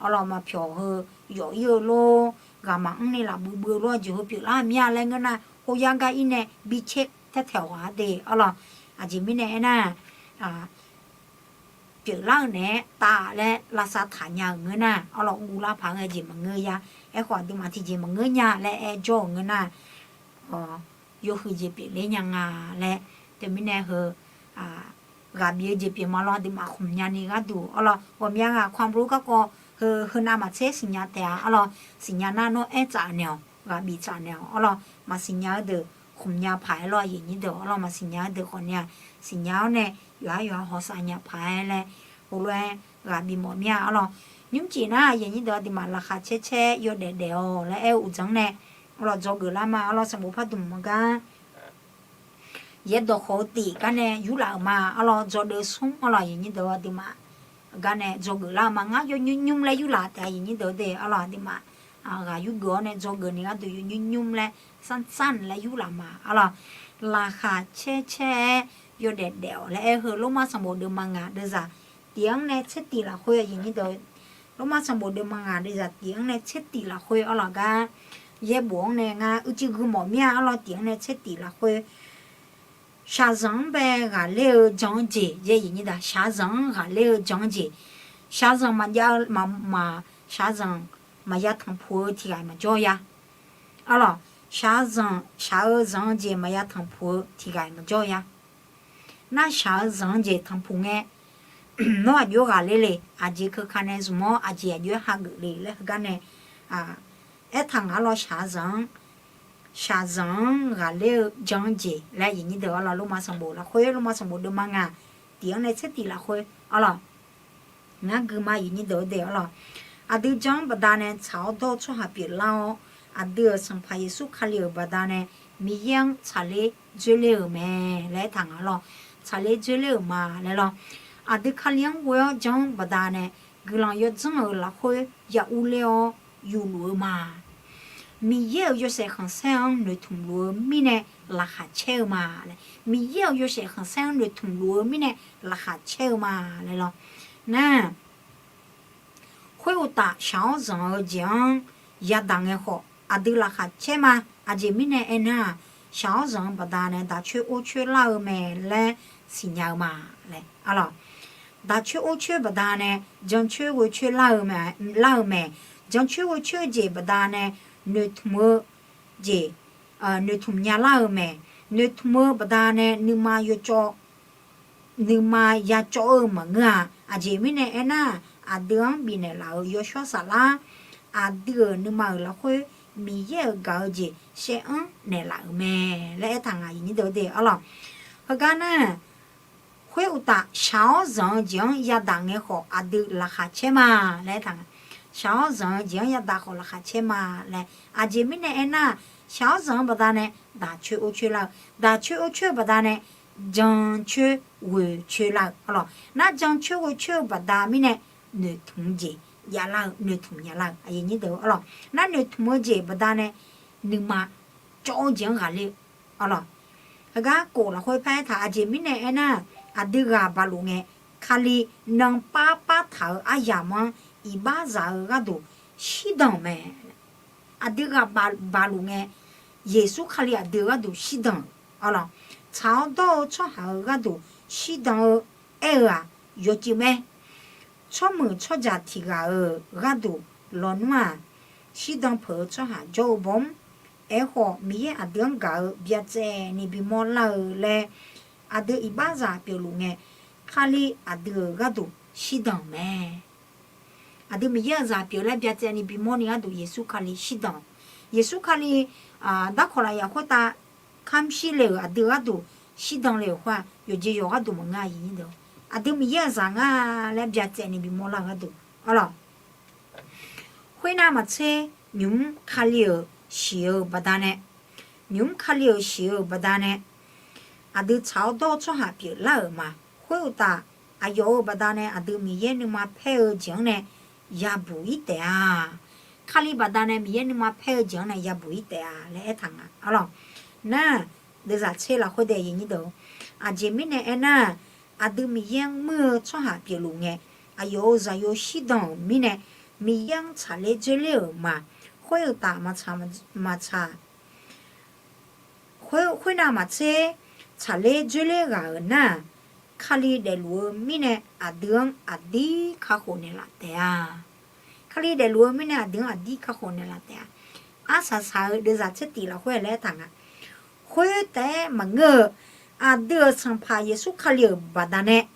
arlawq, maqpyawq heu yawf ir-eu lor, ghaq maqmr ni laf buiv buiv-eu lor, aqjeq heu pyeuflar mir-a laer ngeur nar, khoyar gar ir nae bi caer taer taeq-awq ghaq-a de arlawq. Aqjeq mirnae aernar, ความดัน pyeuflar-eu naeq-aer tav laer lavsav taq nya-euq ngeur nar, arlawq, guv lar paq-aer ghae jeq maqngeur ya. Aerkhawf aqduimaf tiqjeq maqngeur nya laer aer jawr-euq ngeur nar, yawhuiq jeq pyeufler nya nga laer, teumirnae heu ghaq bif-eu jeq pyeuf ma lawr, aqduimaf khmq nyani gharduq arlawq, ghawqmya ghaq ความรู้ garkawv heu, heu navmaqtser siqnya taef-a arlawq, siqnya nar nawr aer tsaf naeq-awq, ghaq bif tsaf naeq-awq arlawq, maqsiqnya-eu deuq khmq nya paq-aer lawr, aqyuif nyir deuq arlawq, maqsiqnya-eu deuq khawf ni-aq, siqnya-awr nae yawqhar yawqha hawsav nya paq-aer laer, heulof-aer ghaq bif mawf mir-a arlawq. Nymrcif nar aqyuif nyir deuq aqduimaf laqkhaq caer caer yawdaef daef-awq laer aer-eu uqdzan nae arlawq, dzawgeuf lar ma arlawq, sanqbof pardmq maqgar yaerdawq khawf-eu tif gar nae yurlaf-euq ma arlawq, dzawdeuv smr arlawq, aqyuif nyir deuq aqduimaf gar nae dzawgeuf lar-eu ma, ngar yawnymr nymr laer yurlaf taef-a, aqyuif nyir deuq de arlawq, aqduimaf ghaq yurgeuf-awr nae dzawgeuf ni gharduq yawnymr nymr laer, sanr sanr laer yurlaf ma arlawq. Laqkhaq caer caer-aer yawdaef daef-awq laer aer-eu heu Lormav sanqbof deuvma ngaq deuvzaq tif-anr nae tser tif lafkhoer, aqyuif nyir deuq, Lormav sanqbof deuvma ngaq deuvzaq tif-anr nae tser tif lafkhoer arlawq gar, yaerbof-anr nae ngar uicuiv gui mawf mir-a arlawq, tif-anr nae tser tif lafkhoer, shaqzanq-anr bae ghaqler-eu jan-eu jeq, yaer aqyuif nyir deuq, shaqzanq-anr ghaqler-eu jan-eu jeq, shaqzanq maqjav-eu maq, shaqzanq maqya tanqpuq-eu tiq ghaq maqjawr ya. Arlawq, shaqzanq, shaq-eu zanq-eu jeq maqya tanqpuq-eu tiq ghaq maqjawr ya. Nar shaq-eu zanq-eu jeq tanqpuq ngae, nawr aqjox-aer ghaqler le, aqjeq keuka nae zmq-awr aqjeq aqjox-aer hageuf le laer heugar nae aertaq ngaq arlawq, shaqzanq-anr, shaqzanq-anr ghaqler-eu jan-eu jeq laer, aqyuif nyir deuq arlawq, Lormav sanqbof lafkhoer, Lormav sanqbof deuvma ngaq tif-anr nae tser tif lafkhoer arlawq, ngar gui ma, aqyuif nyir deuq-eu de arlawq. Aqdui jan-anr baqdanae tsaq-awr dawr-eu tsawrhaq pyeuflar-awr, aqdui-euq Sanqpaq Yeqsur Kali-euq baqdanae Miqyaer-anr tsaqler dzoerler-euq mae laer aertaq ngaq arlawq, tsaqler dzoerler-euq ma laer lawr. Aqdui Kali-anr ghoe-awr jan-anr baqdanae guiqlanq yawdzanr-euq lafkhoer ya urler-awr yufluf-eu ma. Miqyaer-euq yawshaef khanqsaer-anr noeqtmq luf-eu mirnae laqkhaq caer-eu ma laer, Miqyaer-euq yawshaef khanqsaer-anr noeqtmq luf-eu mirnae laqkhaq caer-eu ma laer lawr. Nar khoeruqtaf shaq-awr zanq-eu jeq-anr yadaq ngae khawf aqdui laqkhaq caer ma. Aqjeq mirnae aernar-aq, shaq-awr zanq-eu baqdanae daq coer or coer lar-eu mae laer siqnya-eu ma laer arlawq. Daq coer or coer baqdanae jan coer ghoe coer lar-eu mae, lar-eu mae. Jan coer ghoe coer-eu jeq baqdanae noeqtmq-eu jeq, noeqtmq nya lar-eu mae. Noeqtmq-eu baqdanae nuima yawcawv nuima yacawv-eu maqngeur-a. Aqjeq mirnae aernar-aq, aqdui-anr bifnaeq laf-euq yawshawr saflar, aqdui-euq nuima-euq lafkhoer Miqyaer-euq gaq-eu jeq shaev-anr naeqlaf-euq mae laer aertaq ngaq, aqyuif nyir deuq-eu de arlawq. Heugar nar, khoeruqtaf shaq-awr zanq-eu jeq-anr yadaq ngae khawf aqdui laqkhaq caer ma laer aertaq nga. Shaq-awr zanq-eu jeq-anr yadaq khawf laqkhaq caer ma laer. Aqjeq mirnae aernar-aq, shaq-awr zanq-eu baqdanae daq coer or coer lar-eu, daq coer or coer-eu baqdanae jan coer ghoe coer lar-eu arlawq. Nar jan coer ghoe coer-eu baqda mirnae noeqtmq jeq javlar-eu, noeqtmq nya lar-eu, aqyuif nyir deuq-eu arlawq. Nar noeqtmq-eu jeq baqdanae nuima cawv-eu jeq-anr ghaqler-eu arlawq. Heugar kof lafkhoer par aertaq, aqjeq mirnae aernar-aq, aqdui ghaq baq luf ngae, Kali nanpar par taq-euq aryamq-anr iqbaxzaq-eu gharduq shirdanq-euq mae. Aqdui ghaq baq luf ngae, Yeqsur Kali aqdui-euq gharduq shirdanq-euq arlawq. Tsaq-awr dawr-eu tsawrhaq-euq gharduq shirdanq-eu aer-eu-aq, yawcuiv mae. Tsawrmuiq tsawrjaq tiq ghaq-euq gharduq lawnmr-aq, shirdan peuq-eu tsawrhaq jawr-eu bawr mr. Aerkhawf, Miqyaer aqdui-anr gaq-eu byacaevni bimawr lar-eu laer aqdui iqbaxzaq pyeufluf ngae, Kali aqdui-euq gharduq shirdanq-euq mae. Aqdui Miqyaer-euq zaq pyeuf laer byacaevni bimawr ni gharduq Yeqsur Kali shirdanq-euq. Yeqsur Kali darkawq lafyaq khoertav kamr shir le-euq aqdui gharduq shirdan le-euq khoer-aq, yawqjeq yawq gharduq maqngeur-a, aqyuif nyir deuq. Aqdui Miqyaer-euq zaq ngar laer byacaevni bimawr lar-eu gharduq arlawq. Khoernav maqtser, nymq-mr Kali-euq shiq-eu baqdanae, nymq-mr Kali-euq shiq-eu baqdanae, aqdui tsaq-awr dawr-eu tsawrhaq pyeuflar-euq ma. Khoeruqtaf, aqyawf-euq baqdanae aqdui Miqyaer nuima paer-eu jeq-anr nae yabuq-ir taef-a. Kali baqdanae Miqyaer nuima paer-eu jeq-anr nae yabuq-ir taef-a laer aertaq nga arlawq. Nar, deuvzaq tser lafkhoer daef, aqjeq mirnae aernar-aq, aqdui Miqyaer-anr muir-eu tsawrhaq pyeufluf ngae, aqyawf-euq zaqyo shirdan-euq mirnae, Miqyaer-anr tsaqler dzoerler-euq ma. Khoeruqtaf maqtsaq, maqtsaq, khoernav maqtser, tsaqler dzoerler ghaq-euq nar-aq, Kali daefluf-eu mirnae aqdui-anr aqdir kakhof naeqlaf taef-a. Kali daefluf-eu mirnae aqdui-anr aqdir kakhof naeqlaf taef-a. Arsaq saq-eu deuvzaq tser tif lafkhoer laer aertaq nga. Khoertaef-aer maqngeur-eu, aqdui-euq Sanqpaq Yeqsur Kali-euq baqdanae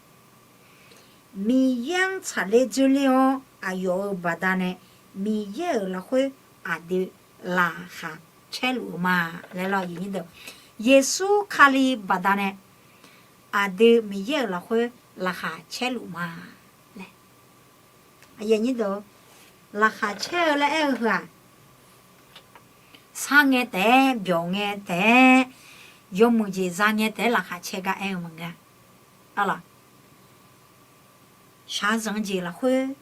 Miqyaer-anr tsaqler dzoerler-awr aqyawf-euq baqdanae Miqyaer-euq lafkhoer aqdui laqkhaq caerluf-eu ma laer lawr. Yeqsur Kali baqdanae aqdui Miqyaer-euq lafkhoer laqkhaq caerluf ma laer. Laqkhaq caer-eu laer aer-eu heu-aq, sar ngae taef-aer, byawq ngae taef-aer, yawmuiq jeq za ngae taef-aer laqkhaq caer gar aer-eu maqngeur-a. Arlawq, shaqzanq jeq lafkhoer,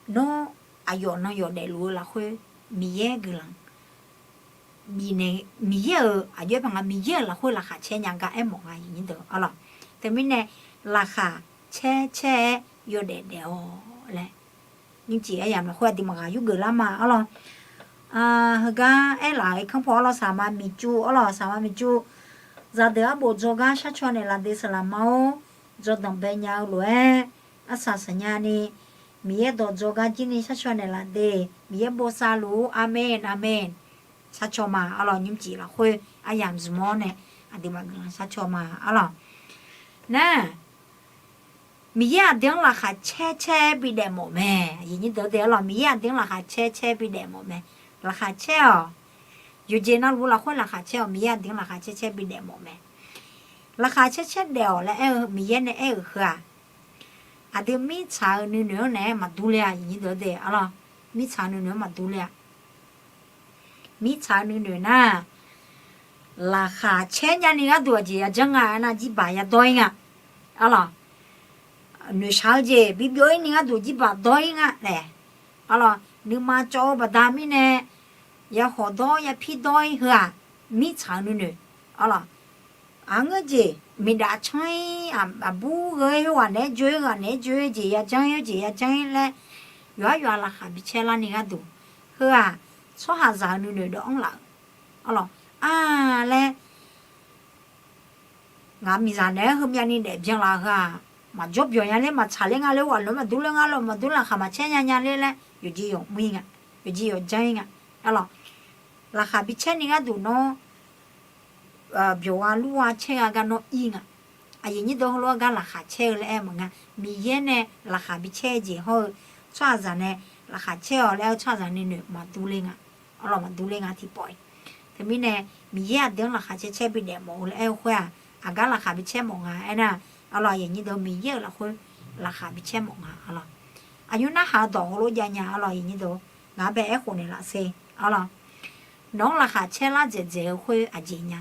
nawr aqyawf nan yawf daefluf-eu lafkhoer Miqyaer guiqlanq bifnaeq, Miqyaer-euq aqjox-aer paq nga, Miqyaer-euq lafkhoer laqkhaq caer nya gar aermawf nga. Arlawq, teumirnae laqkhaq caer caer-aer yawdaef daef-awq laer nymrcif aryamq lafkhoer aqduimaf ghaq yurgeuf lar ma. Arlawq, heugar aerlaf-euq irkanr paw arlawq, saqma miqcuv, arlawq, saqma miqcuv, zaqdeuq arbof dzawgar sharcaw naeqlaf de saqlaqma-or, dzawdanq bae nya-eu lof-aer arsaq saqnya ni Miqyaer dawq dzawgar jir ni sharcaw naeqlaf de, Miqyaer bosav luf-ur, aqmeq aqmeq. Sharcaw ma. Arlawq, nymrcif lafkhoer aryamq zmq-awr nae aqduimaf guiqlanq sharcaw ma. Arlawq, nar Miqyaer aqdui-anr laqkhaq caer caer-aer bidaef mawf mae. Arlawq, Miqyaer aqdui-anr laqkhaq caer caer bidaef mawf mae. Laqkhaq caer-awq, yawqjeq navluf lafkhoer laqkhaq caer-awq, Miqyaer aqdui-anr laqkhaq caer caer bidaef mawf mae. Laqkhaq caer caer daef-awq laer aer-eu Miqyaer nae aer-euq heu-aq, aqdui mirtsaq-eu nuinoeq-anr naeq-aer maqdur ler-a. Arlawq, mirtsaq-eu nuinoeq-anr maqdur ler-a. Mirtsaq-eu nuinoeq nar, laqkhaq caer nyani gharduq aqjeq yajanr nga aernar, jirbaq yadawr-ir nga. Arlawq, noeqshaq-eu jeq bibyov-ir ni gharduq jirbaq dawr-ir nga laer. Arlawq, nuima cawv-eu baqda mirnae yakhawf dawr yapir dawr-ir heu-aq, mirtsaq-eu nuinoeq. Arlawq, aqngeur jeq miqdaf canr-ir, aqbur gheu-aer khoerghaq naeq-aer jov-ir, ghaq naeq-aer jov-ir, jeq yajanr-ir, jeq yajanr-ir laer, yawqhar yawqha laqkhaq bicaer larni gharduq, heu-aq, tsawrhaqzaq-eu nuinoeq dawv-anr laf-euq. Arlawq, a laer, ngaq miqzaq naeq-aer heumyav ni daef byanlaf-eu heu-aq, maqjawr byawq nya ler, maqtsaq ler nga ler, waqloq maqdur ler nga, lawq maqdur, laqkhaq maqcaer nya nya ler laer, yawqjeq yawq mr-ir nga, yawqjeq yawq janr-ir nga. Arlawq, laqkhaq bicaer ni gharduq nawr byawq gha lur gha caer gha gar nawr ir nga. Aqyuif nyir deuq, heulof-aer gar laqkhaq caer-eu laer aer maqnga. Miqyaer nae laqkhaq bicaer-eu jeq hawr-eu, tsawrhaqzaq nae laqkhaq caer-awq laer aer-eu tsawrhaqzaq nuinoeq maqdur ler nga. Arlawq, maqdur ler nga tiqpawf-iq. Teumirnae Miqyaer aqdui-anr laqkhaq caer caer bidaef mawf-eu laer aer-eu khoer-aq, aqgar laqkhaq bicaer mawf nga aernar, arlawq, aqyuif nyir deuq, Miqyaer-euq lafkhoer laqkhaq bicaer mawf nga. Arlawq, aqnymr narhaq-eu dawq heulof jav nya. Arlawq, aqyuif nyir deuq, ngaq-anr bae aerkhof naeqlaf sher. Arlawq, nawq-anr laqkhaq caer lar dzaeqdzaeq-eu khoer aqjeq nya.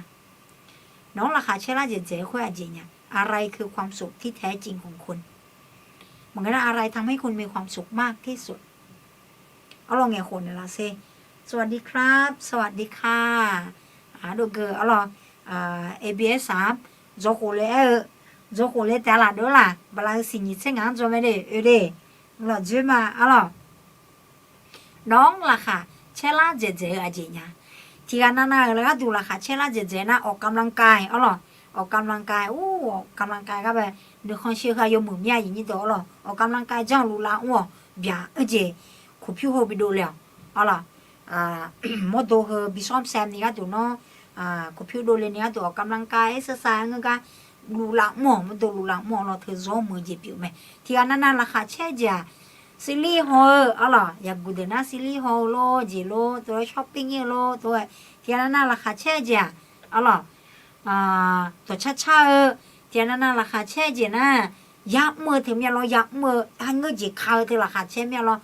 Nawq-anr laqkhaq caer lar dzaeqdzaeq-eu khoer aqjeq nya. อะไรคือความสุขที่แท้จริงของคุณ Maqngeur nar, อะไรทำให้คุณมีความสุขมากที่สุด Arlawq, ngaeqkhof naeqlaf sher. สวัสดีครับ สวัสดีค่ะ Aqdov geu arlawq, A B S-aq, dzawkhof le aer-eu, dzawkhof le taef laf dov laq, bala-eu siqnyiq tser ngaq-anr dzaw mae de, oe de. Lawq dzoer ma arlawq. Nawq-anr laqkhaq caer lar dzaeqdzaeq-eu aqjeq nya. Tiqghaq navnav-euq gharduq laqkhaq caer lar dzaeqdzaeq nar, ออกกำลังกาย arlawq. ออกกำลังกาย ur, ออกกำลังกาย gar bae, nuikhanr shir-eu heu-aq yawmuiq mir-a, aqyuif nyir deuq arlawq. ออกกำลังกาย janr-eu luf lavmr-awq, byaq-eu jeq, koqpyur heu bidov le-awq arlawq. Mawrdo heu bi sawr saem ni gharduq nawr, koqpyur dov le ni gharduq ออกกำลังกาย exercise ngeur gar luf lavmr-awq, mawrdo luf lavmr-awq, lawq teu zawr muiq-eu jeq pyeuf mae. Tiqghaq navnav laqkhaq caer-eu jeq-aq, ซีรีส์ haw-eu arlawq, yaqguq deuq nar ซีรีส์ haw-eu lor, jeq lor, tov-aer shopping ir-eu lor, tov-aer. Tiqghaq navnav laqkhaq caer-eu jeq-aq, arlawq, dawqcar car-eu, tiqghaq navnav laqkhaq caer-eu jeq nar, ya'mr-eu teu mir-a lawr, ya'mr-eu, aqngeur jeq ka-eu teu laqkhaq caer mir-a lawr.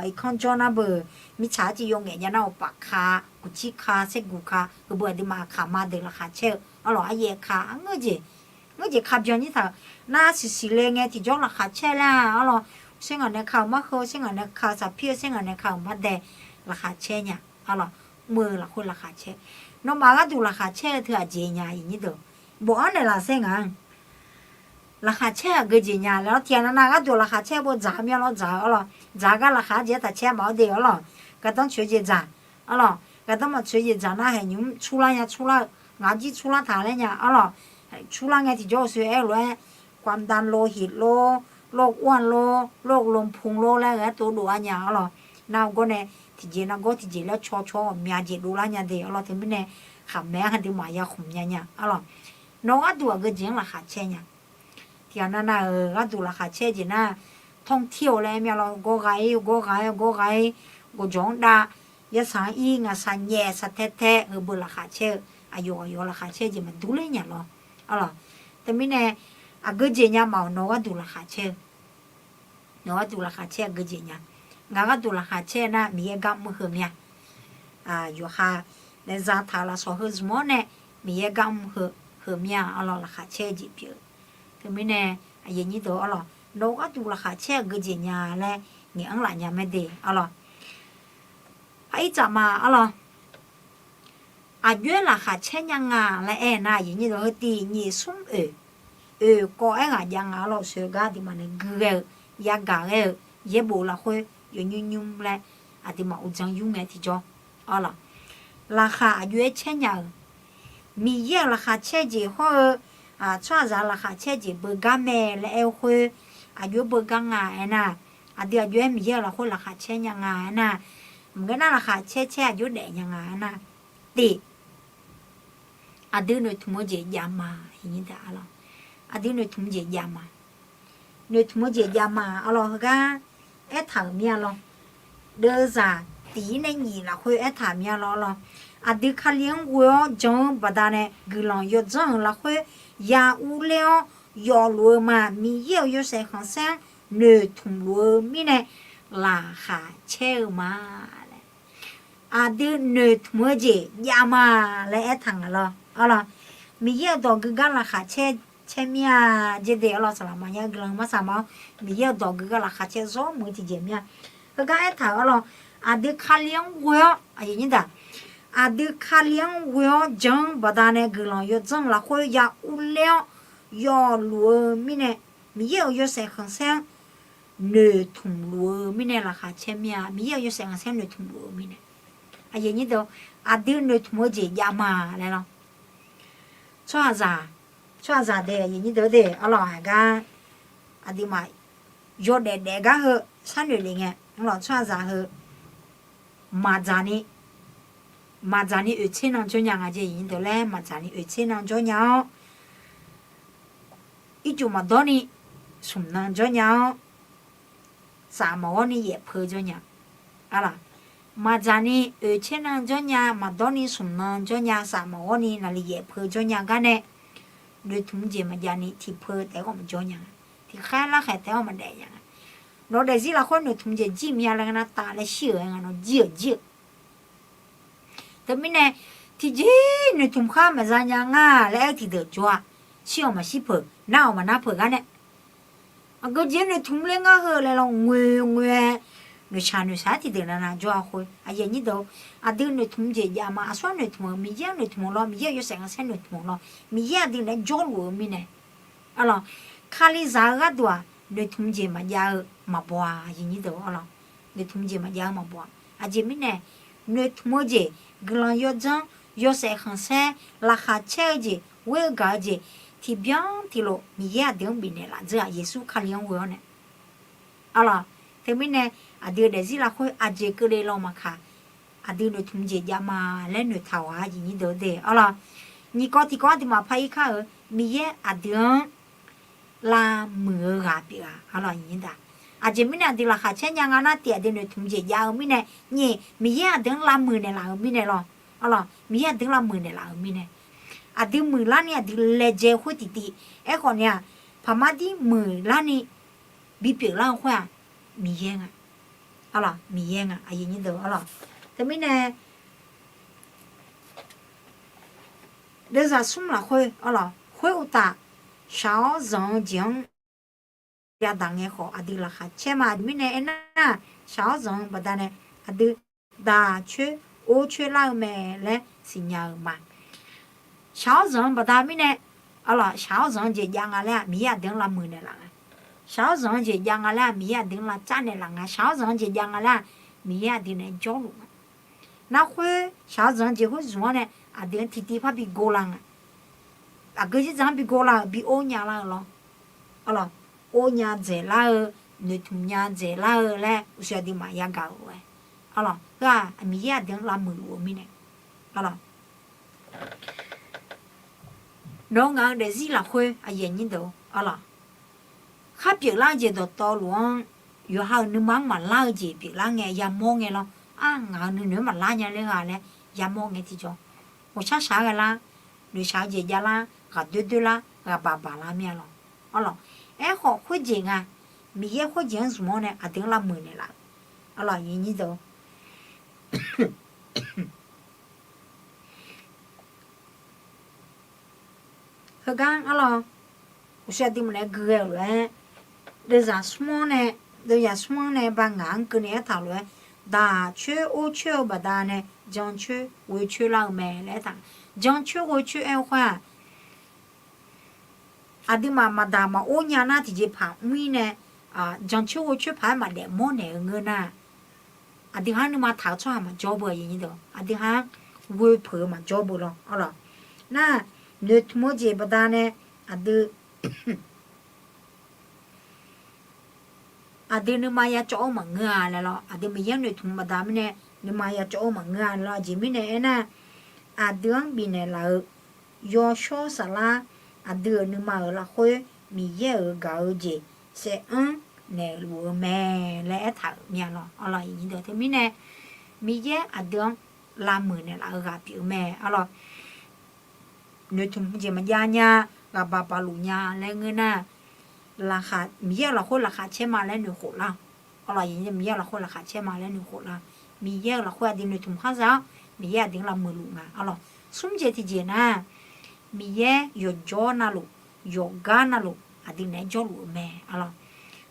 Irkanr jawr nar beu, mirtsaq arciv yawngaef jav nar, awqpaf ka, kuqcir ka, saerguq ka, heubeu aqduimaf kaqma deuq laqkhaq caer-eu arlawq, aryaef ka, aqngeur jeq, ngeur jeq ka byan nyir taq-euq. Nar siqsiq le ngae tiqjawr laqkhaq caer lar-a arlawq. Sher ngaq nae ka-euq mar heu, sher ngaq nae ka-eu saqpir-eu, sher ngaq nae ka-euq mar dae, laqkhaq caer nya arlawq. Mr-eu lafkhoer laqkhaq caer. Nawmaf gharduq laqkhaq caer-eu teu aqjeq nya, aqyuif nyir deuq, bof-anr naeqlaf sher ngaq-anr. Laqkhaq caer-eu aqgeu jeq nya laer lawr. Tiqghaq navnav gharduq laqkhaq caer bo dzaq-eu mir-a lawr, dzaq-eu arlawq. Dzaq-eu gar laqkhaq-anr jeq-aer taq caer maf-awr de arlawq. Gardanr tsoeq-eu jeq dzaq arlawq. Gardanr maqtsoeq-eu jeq dzaq nar, haeq nymq-mr curlar nya, curlar-eu, ngaq jir curlar taq laer nya arlawq. Curlar ngae tiqjawr-eu soe aer-eu lof-aer ความดันโลหิต lor, โรคอ้วน lor, โรคลมพุง lor laer ghae-aer tov dov-ar nya arlawq. Nar-eu gawr nae tiqjeq nargawr tiqjeq laer caw caw ghawqmya jeq dovlar nya de arlawq. Teumirnae khaqmae-anr aqduimaf ya khmq nya nya arlawq. Nawq-eu gharduq aqgeu jeq-anr laqkhaq caer nya. Tiqghaq navnav-euq gharduq laqkhaq caer jeq nar, ท่องเที่ยว laer aer mir-a lawr, gawr gha-ir gawr gha-aer gawr gha-ir, gawqjawq-anr dav, yasaq-anr ir, ngaqsaq nyaef saqtae tae heubeu laqkhaq caer-eu, aqyawf aqyawf laqkhaq caer jeq maqdur ler nya lawr arlawq. Teumirnae aqgeu jeq nya maf-awq, nawq-eu gharduq laqkhaq caer-eu. Nawq-eu gharduq laqkhaq caer aqgeu jeq nya. Ngaq gharduq laqkhaq caer nar Miqyaer gar mr heu mir-a. Yawqha nae zataq-euq lafsawq heu zmq-awr nae Miqyaer gar mr heu, heu mir-a arlawq, laqkhaq caer-eu jeq pyeuf-eu. Teumirnae aqyuif aqnyir deuq arlawq, nawq-eu gharduq laqkhaq caer aqgeu jeq nya laer ngaeq-anr laf nya mae de arlawq. Par ir tsaf ma arlawq. Aqjox-aer laqkhaq caer nya nga laer aer nar, aqyuif aqnyir deuq heu tiq nyiq smr oeq, oeq kawv aer ghaq jav nga arlawq. Sheuq-eu gar aqduimaf nae gui ghae-eu, yagaq ghae-eu, yaerbof lafkhoer yawnymr nymr laer aqduimaf uqdzan yur ngae tiqjawr arlawq. Laqkhaq aqjox-aer caer nya-euq, Miqyaer-euq laqkhaq caer jeq hawr-eu, tsawrhaqzaq laqkhaq caer jeq beugar mae laer aer-eu khoer, aqjox-aer beugar nga aernar, aqdui aqjox-aer Miqyaer-euq lafkhoer laqkhaq caer nya nga aernar, maqngeur nar laqkhaq caer caer aqjox-aer daef nya nga aernar, tiq, aqdui noeqtmq-eu jeq jav ma, aqdui noeqtmq jeq jav ma. Noeqtmq-eu jeq jav ma arlawq, heugar aertaq-euq mir-a lawr. Deuvzaq tiq-ir nae nyiq lafkhoer aertaq mir-a lawr arlawq. Aqdui Kali-anr ghoe-awr jan-eu baqdanae guiqlanq yawdzanr-euq lafkhoer ya urler-awr yawfluf-eu ma. Miqyaer-euq yawshaef khanqsaer-anr noeqtmq luf-eu mirnae laqkhaq caer-eu ma laer, aqdui noeqtmq-eu jeq jav ma laer aertaq nga lawr arlawq. Miqyaer-euq dawq gui gar laqkhaq caer, caer mir-a jeq de arlawq. Saqlaq maqnya-eu guiqlanq marsaq ma-awr, Miqyaer-euq dawq gui gar laqkhaq caer zawr muiq-eu tiqjeq mir-a. Heugar aertaq-euq arlawq, aqdui Kali-anr ghoe-awr, aqdui Kali-anr ghoe-awr jan-eu baqdanae guiqlanq yawdzanr lafkhoer ya urler-awr yawfluf-eu mirnae, Miqyaer-euq yawshaef khanqsaer-anr noeqtmq luf-eu mirnae laqkhaq caer mir-a. Miqyaer-euq yawshaef khanqsaer noeqtmq luf-eu mirnae, aqdui noeqtmq-eu jeq jav ma laer lawr. Tsawrhaqzaq, tsawrhaqzaq de, aqyuif aqnyir deuq de arlawq, haqgar aqduimaf yawdaef daef gar heu sharnoeq lef ngae arlawq. Tsawrhaqzaq heu maqdzaq ni, maqdzaq ni oeqtser nan jawr nya nga jeq, aqyuif aqnyir deuq laer, maqdzaq ni oeqtser nan jawr nya-awr, ircuf maqdawr ni smq nan jawr nya-awr, saf maqghawr ni yaef peu jawr nya. Arlaq, maqdzaq ni oeqtser nan jawr nya, maqdawr ni smq nan jawr nya, saf maqghawr ni naqli yaef peu jawr nya gar nae, noeqtmq jeq maqjav ni tiqpeu taef-aer ghawv maqjawr nya nga. Tiqkhaer larkhaeq taef-aer ghawv maqdaef nya nga. Nawq-eu daefzir lafkhoer noeqtmq jeq jir mya laer ngar nar taf laer shir-euq aer nga, nawr jir-euq jir-euq. Teumirnae, tiqjeq noeqtmq khar maqza nya nga laer aer-eu tiqdeuq jawr-a. Shir-awq maqshir peuq, nar-awq maqnar peuq gar nae, aqgeujeq noeqtmq ler ngar heu laer lawr ngoe ngoe-aer, noeqshaq noeqshaq-aer tiqdeuq navnav jawr-a khoer, aqyuif aqnyir deuq, aqdui noeqtmq jeq jav ma. Aqsur-anr noeqtmq-eu, Miqyaer-anr noeqtmq-eu lawr, Miqyaer-euq yawshaef khanqsaer noeqtmq-eu lawr, Miqyaer aqdui naeq-aer jawrluf-eu mirnae, arlawq, Kalizaq-eu gharduq-aq, noeqtmq jeq maqjav-eu maqbaw-a, aqyuif aqnyir deuq arlawq. Noeqtmq jeq maqjav-eu maqbaw-a. Aqjeq mirnae, noeqtmq-eu jeq, guiqlanq yawdzanr, yawshaef khanqsaer, laqkhaq caer-eu jeq, ghoer-eu gaq-eu jeq, tiqbyan tiqlof Miqyaer aqdui-anr bifnaeq laf dzeur-aq, Yeqsur Kali-anr ghoe-awr nae, arlawq. Teumirnae, aqdui-eu daefzir lafkhoer aqjeq keuvle law maqkaq, aqdui noeqtmq jeq jav ma laer noeqtaq-awq-a, aqyuif aqnyir deuq de arlawq. Nyiq kawv tiqkawv aqduimaf par-ir kar-euq, Miqyaer aqdui-anr lavmuiq-eu ghaq pyeuf-a, arlawq, aqjeq mirnae aqdui laqkhaq caer nya nga nar, tiq aqdui noeqtmq jeq jav-eu mirnae, nyiq Miqyaer aqdui-anr lavmuiq naeqlaf-euq mirnae lawr, arlawq, Miqyaer aqdui-anr lavmuiq naeqlaf-euq mirnae, aqdui muiqlar ni aqdui laejae khoer tiqtiv. Aerkhawf ni-aq, paqmar dir muiqlar ni bipyeuf lar-eu khoer-aq, Miqyaer nga, arlawq, Miqyaer nga, aqyuif aqnyir deuq arlawq. Teumirnae, deuvzaq smr lafkhoer arlawq, khoeruqtaf, shaq-awr zanq-eu jeq-anr yadaq ngae khawf, aqdui laqkhaq caer ma. Aqjeq mirnae aernar, shaq-awr zanq-eu baqdanae aqdui daq coer or coer lar-eu mae laer siqnya-euq ma. Shaq-awr zanq-eu baqda mirnae, arlawq, shaq-awr zanq-eu jeq jav nga laer-aq, Miqyaer aqdui-anr lavmuiq naeqlaf nga. Shaq-awr zanq-eu jeq jav nga laer-aq, Miqyaer aqdui-anr lavcav naeqlaf nga. Shaq-awr zanq-eu jeq jav nga laer-aq, Miqyaer aqdui naeq-aer jawrluf nga. Nar khoer shaq-awr zanq-eu jeq khoer zmq-awr nae, aqdui-anr tiqtiv par bi gor lar nga. Aqgeu zir dzaq-anr bi gor lar-euq, bi or nya lar-euq lawr. Arlawq, or nya dzaeqlar-eu, noeqtmq nya dzaeqlar-eu laer uqshoe aqduimaf yagaq-euq-aer. Arlawq, heu-aq Miqyaer aqdui-anr lavmuiq luf-eu mirnae. Arlawq, nawq-eu ngaq-eu daefzir lafkhoer aqyuif aqnyir deuq, arlawq, khar pyeuflar-eu jeq dawqtawvluf-anr, yawqha-euq nuima-anr maqlar-eu jeq pyeuflar ngae yamawr ngae lawr. Ar, ngaq-euq nuinoeq-anr maqlar nya ler-a laer yamawr ngae tiqjawr, ghawqshar shaq-aer ghae lar, noeqshaq-eu jeq javlar, ghaqdoer doerlar, ghaqbaq baqlar mir-a lawr. Arlawq, aerkhawf khoerjeq nga, Miqyaer khoerjeq-anr zmq-awr nae aqdui-anr lavmuiq naeqlaf-eu. Arlawq, aqyuif aqnyir deuq, heugar arlawq, uqshoe aqdui maqnaeq gui ghae-euq lof-aer, deuvzaq smr-anr nae, deuvzaq smr-anr nae ba ngaq-anr keuvni aertaq lof-aer, daq coer or coer-eu baqdanae jan coer ghoe coer lar-eu mae laer aertaq. Jan coer ghoe coer aer-eu khoer-aq, aqduimaf maqdaq maqor nya nar tiqjeqpaq mr-ir nae, jan coer ghoe coer paq-aer maqdaef mawrnaeq-eu ngeur nar, aqdui ha-anr nuima taq-eu tsawrhaq maqjawr beu, aqyuif aqnyir deuq, aqdui ha-anr ghoe peuq-eu maqjawr beu lawr. Arlawq, nar, noeqtmq-eu jeq baqdanae aqdui aqdui nuima ya cawv-awr maqngeur-a laer lawr. Aqdui Miqyaer-anr noeqtmq baqda mirnae nuima ya cawv-awr maqngeur-a laer lawr. Aqjeq mirnae aernar, aqdui-anr bifnaeq laf-eu yawshawr saflar, aqdui-euq nuima-euq lafkhoer Miqyaer-euq gaq-eu jeq saev anr naeqluf-eu mae laer aertaq-euq mir-a lawr. Arlawq, teumirnae Miqyaer aqdui-anr lavmuiq naeqlaf-eu ghaq pyeuf-eu mae. Arlawq, noeqtmq jeq maqjav nya, ghaqbaq baqluf nya laer ngeur nar, laqkhaq, Miqyaer-euq lafkhoer laqkhaq caer ma laer noeqkhof lar-awq. Arlawq, Miqyaer-euq lafkhoer laqkhaq caer ma laer noeqkhof lar. Miqyaer-euq lafkhoer aqdui noeqtmq khar za-awr, Miqyaer aqdui-anr lavmuiq luf nga. Arlawq, smr jeq tiqjeq nar, Miqyaer yawqjawr navluf, yawqgar navluf aqdui naeq-aer jawrluf-eu mae. Arlawq,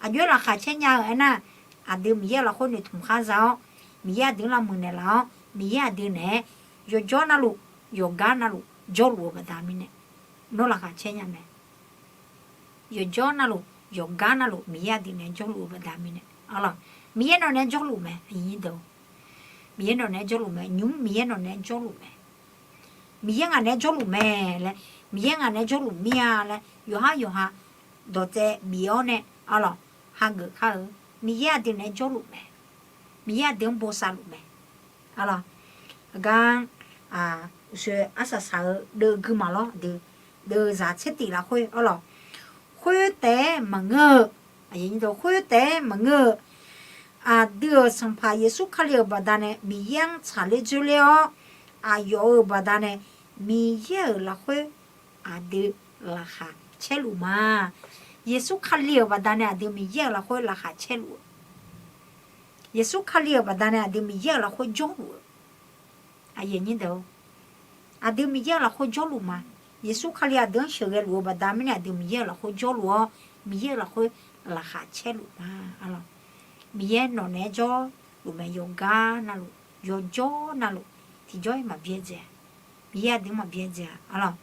aqjox-aer laqkhaq caer nya-eu aernar, aqdui Miqyaer-euq lafkhoer noeqtmq khar za-awr, Miqyaer aqdui-anr lavmuiq naeqlaf-awr, Miqyaer aqdui naeq-aer yawqjawr navluf, yawqgar navluf jawrluf-eu baqda mirnae, nawr laqkhaq caer nya mae. Yawqjawr navluf, yawqgar navluf Miqyaer aqdui naeq-aer jawrluf-eu baqda mirnae, Miqyaer nawq naeq-aer jawrluf mae. Miqyaer nawq naeq-aer jawrluf mae. Nymq-mr Miqyaer nawq naeq-aer jawrluf mae. Miqyaer ngaq naeq-aer jawrluf mae laer, Miqyaer ngaq naeq-aer jawrluf mir-a laer yawqhar yawqha dawqtsaev bif-awr nae, arlawq, hageuf kar-eu. Miqyaer aqdui naeq-aer jawrluf mae. Miqyaer aqdui-anr bosav luf mae. Arlawq, aqgar, uqshoe arsaq saq-eu deuv gui maq lawr, deuv zaq tser tif lafkhoer, arlawq, khoer taef-aer maqngeur-eu, khoer taef-aer maqngeur-eu, aqdui-euq Sanqpaq Yeqsur Kali-euq baqdanae Miqyaer-anr tsaqler dzoerler-awr, aqyawf-euq baqdanae Miqyaer-euq lafkhoer aqdui laqkhaq caerluf ma. Yeqsur Kali-euq baqdanae aqdui Miqyaer-euq lafkhoer laqkhaq caerluf-eu, Yeqsur Kali-euq baqdanae aqdui Miqyaer-euq lafkhoer jawrluf-eu, aqyuif aqnyir deuq, aqdui Miqyaer-euq lafkhoer jawrluf ma. Yeqsur Kali aqdui-anr sheuqghae luf-eu baqda mirnae aqdui Miqyaer-euq lafkhoer jawrluf-awr, Miqyaer-euq lafkhoer laqkhaq caerluf ma. Arlawq, Miqyaer nawq naeq-aer jawrluf mae. Yawqgar navluf, yawqjawr navluf, tiqjawr-ir maqbyaerdzae-a. Miqyaer aqdui-anr maqbyaerdzae-a. Arlawq,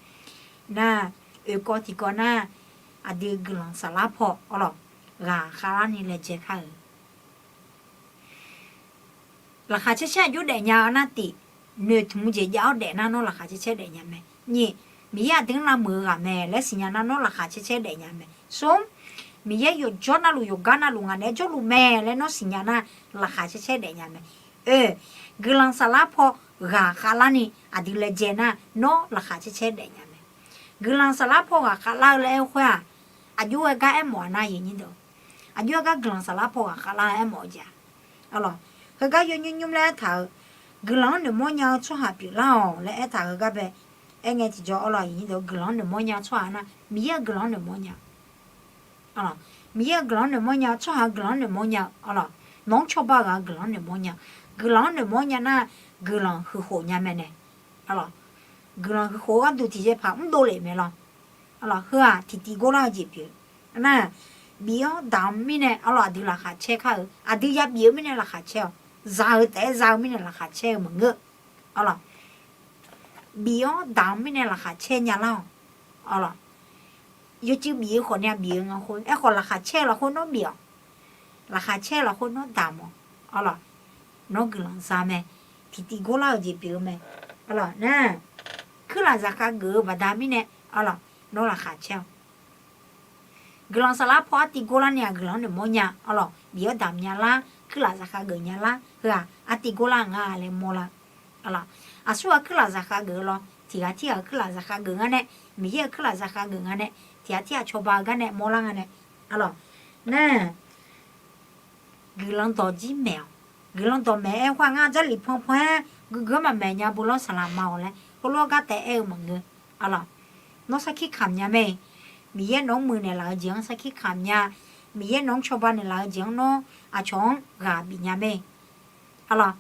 nar, oekawv tiqkawv nar, aqdui guiqlanq saflar paw, arlawq, ghaq khavlarni laejae kar-eu. Laqkhaq caer caer aqjox daefnya-eu nar tif, noeqtmq jeq jav-awr daef nar nawr laqkhaq caer caer daefnya mae. Nyiq, Miqyaer aqdui-anr lavmuiq-eu ghaq mae laer siqnya nar nawr laqkhaq caer caer daefnya mae. Smr, Miqyaer yawqjawr navluf yawqgar navluf ngaq naeq-aer jawrluf mae laer nawr siqnya nar laqkhaq caer caer daefnya mae. Oe, guiqlanq saflar paw ghaq khavlarni aqdui laejae nar nawr laqkhaq caer caer daefnya mae. Guiqlanq saflar paw ghaq khavlar-eu laer aer-eu khoer-aq, aqjox-aer gar aermawf-a nar, aqjox-aer gar guiqlanq saflar paw ghaq khavlar-eu aermawf-eu jeq-a. Arlawq, heugar yawnymr nymr laer aertaq-euq, guiqlanq-anr noeqmawr nya-eu tsawrhaq pyeuflar-awq laer aertaq-euq heugar bae. Aerngae tiqjawr, arlawq, guiqlanq-anr noeqmawr nya-eu tsawrhaq nar Miqyaer-euq guiqlanq-anr noeqmawr nya. Miqyaer-euq guiqlanq-anr noeqmawr nya-eu tsawrhaq-euq guiqlanq-anr noeqmawr nya-eu, arlawq, nawq-anr cawba ghaq-euq guiqlanq-anr noeqmawr nya. Guiqlanq-anr noeqmawr nya nar, guiqlanq huiqkhof nya mae nae. Arlawq, guiqlanq huiqkhof-eu gharduq tiqjeqpaq mrdov lef mae lawr. Arlawq, heu-aq tiqtiv gorlar-eu jeq pyeuf. Nar, bif-awr damq-eu mirnae arlawq aqdui laqkhaq caer kar-eu, aqdui yabif-eu mirnae laqkhaq caer-awq. Za-eu taef-aer za-eu mirnae laqkhaq caer-eu maqngeur. Arlawq, bif-awr damq-eu mirnae laqkhaq caer nya lar-awq. Arlawq, yawcuiv bif-eu khawf ni-a bif-eu nga khoer, aerkhawf laqkhaq caer-eu lafkhoer nawr bif-awq. Laqkhaq caer-eu lafkhoer nawr damq-awq. Arlawq, nawr guiqlanq za mae. Tiqtiv gorlar-eu jeq pyeuf-eu mae. Arlawq, nar, kuirlaf zaqkhav geuf-eu baqda mirnae, arlawq, nawr laqkhaq caer-awq. Guiqlanq saflar paw artiv gor larni-aq guiqlanq-anr noeqmawr nya arlawq. Bif-awr damq nya lar, kuirlaf zaqkhav geuf nya lar heu-aq artiv gor lar nga laer mawrlar. Arlawq, aqsurghaq kuirlaf zaqkhav geuf-eu lawr, tiqghaq tirghaq-euq kuirlaf zaqkhav geuf nga nae, Miqyaer-euq kuirlaf zaqkhav geuf nga nae, tiqghaq tirghaq cawba-eu gar nae mawrlar nga nae. Arlawq, nar guiqlanq dawq jir maeq-awq. Guiqlanq dawq maeq-aer khoer-aq ngar Jarlif panpan-aer guiqguiq-anr maqmaeq nya bo lawr saqlaq ma-awq laer heulof-aer gar taef aer-eu maqngeur. Arlawq, nawr sarkir kamq nya mae. Miqyaer nawq-anr muiqnaeq laf-eu jeq-anr sarkir kamq nya. Miqyaer nawq-anr cawba naeqlaf-eu jeq-anr nawr aqcawq-anr ghaq bif nya mae. Arlawq,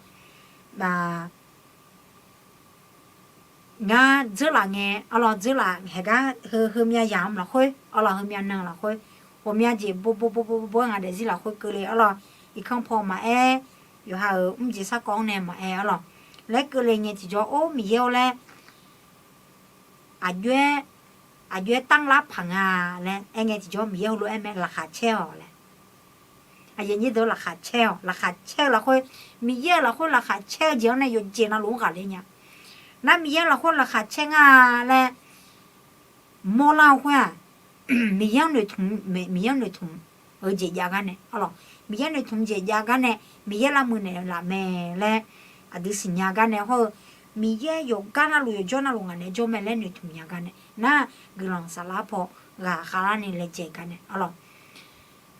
ngar dzeurlaf ngae arlawq, dzeurlaf haeqgar heu heumyav yamq lafkhoer arlawq, heumyav nan lafkhoer, ghawqmya jeq bo bo bo bo bo-aer ngaq daefzir lafkhoer keuvle arlawq, irkanr paw maqaer, yawqha-euq mrjeq sarkawv-anr nae maqaer arlawq, laer keuvle ngae tiqjawr or Miqyaer-or laer aqjox-aer, aqjox-aer tanrlar paq nga laer aer ngae tiqjawr Miqyaer heulof-aer mae, laqkhaq caer-awq laer. Aqyuif aqnyir deuq, laqkhaq caer-awq. Laqkhaq caer-eu lafkhoer, Miqyaer-euq lafkhoer laqkhaq caer-eu jeq-anr nae yawqjeq navluf-anr ghaqler nya. Nar Miqyaer-euq lafkhoer laqkhaq caer nga laer mawrlar-eu khoer-aq, Miqyaer-anr noeqtmq, Miqyaer-anr noeqtmq-eu jeq jav gar nae arlawq, Miqyaer noeqtmq jeq jav gar nae, Miqyaer lavmuiq naeqlaf mae laer aqdui siqnya gar nae hawr-eu, Miqyaer yawqgar navluf yawqjawr navluf ngaq naeq-aer jawr mae laer noeqtmq nya gar nae nar, guiqlanq saflar paw ghaq khavlarni laejae gar nae arlawq.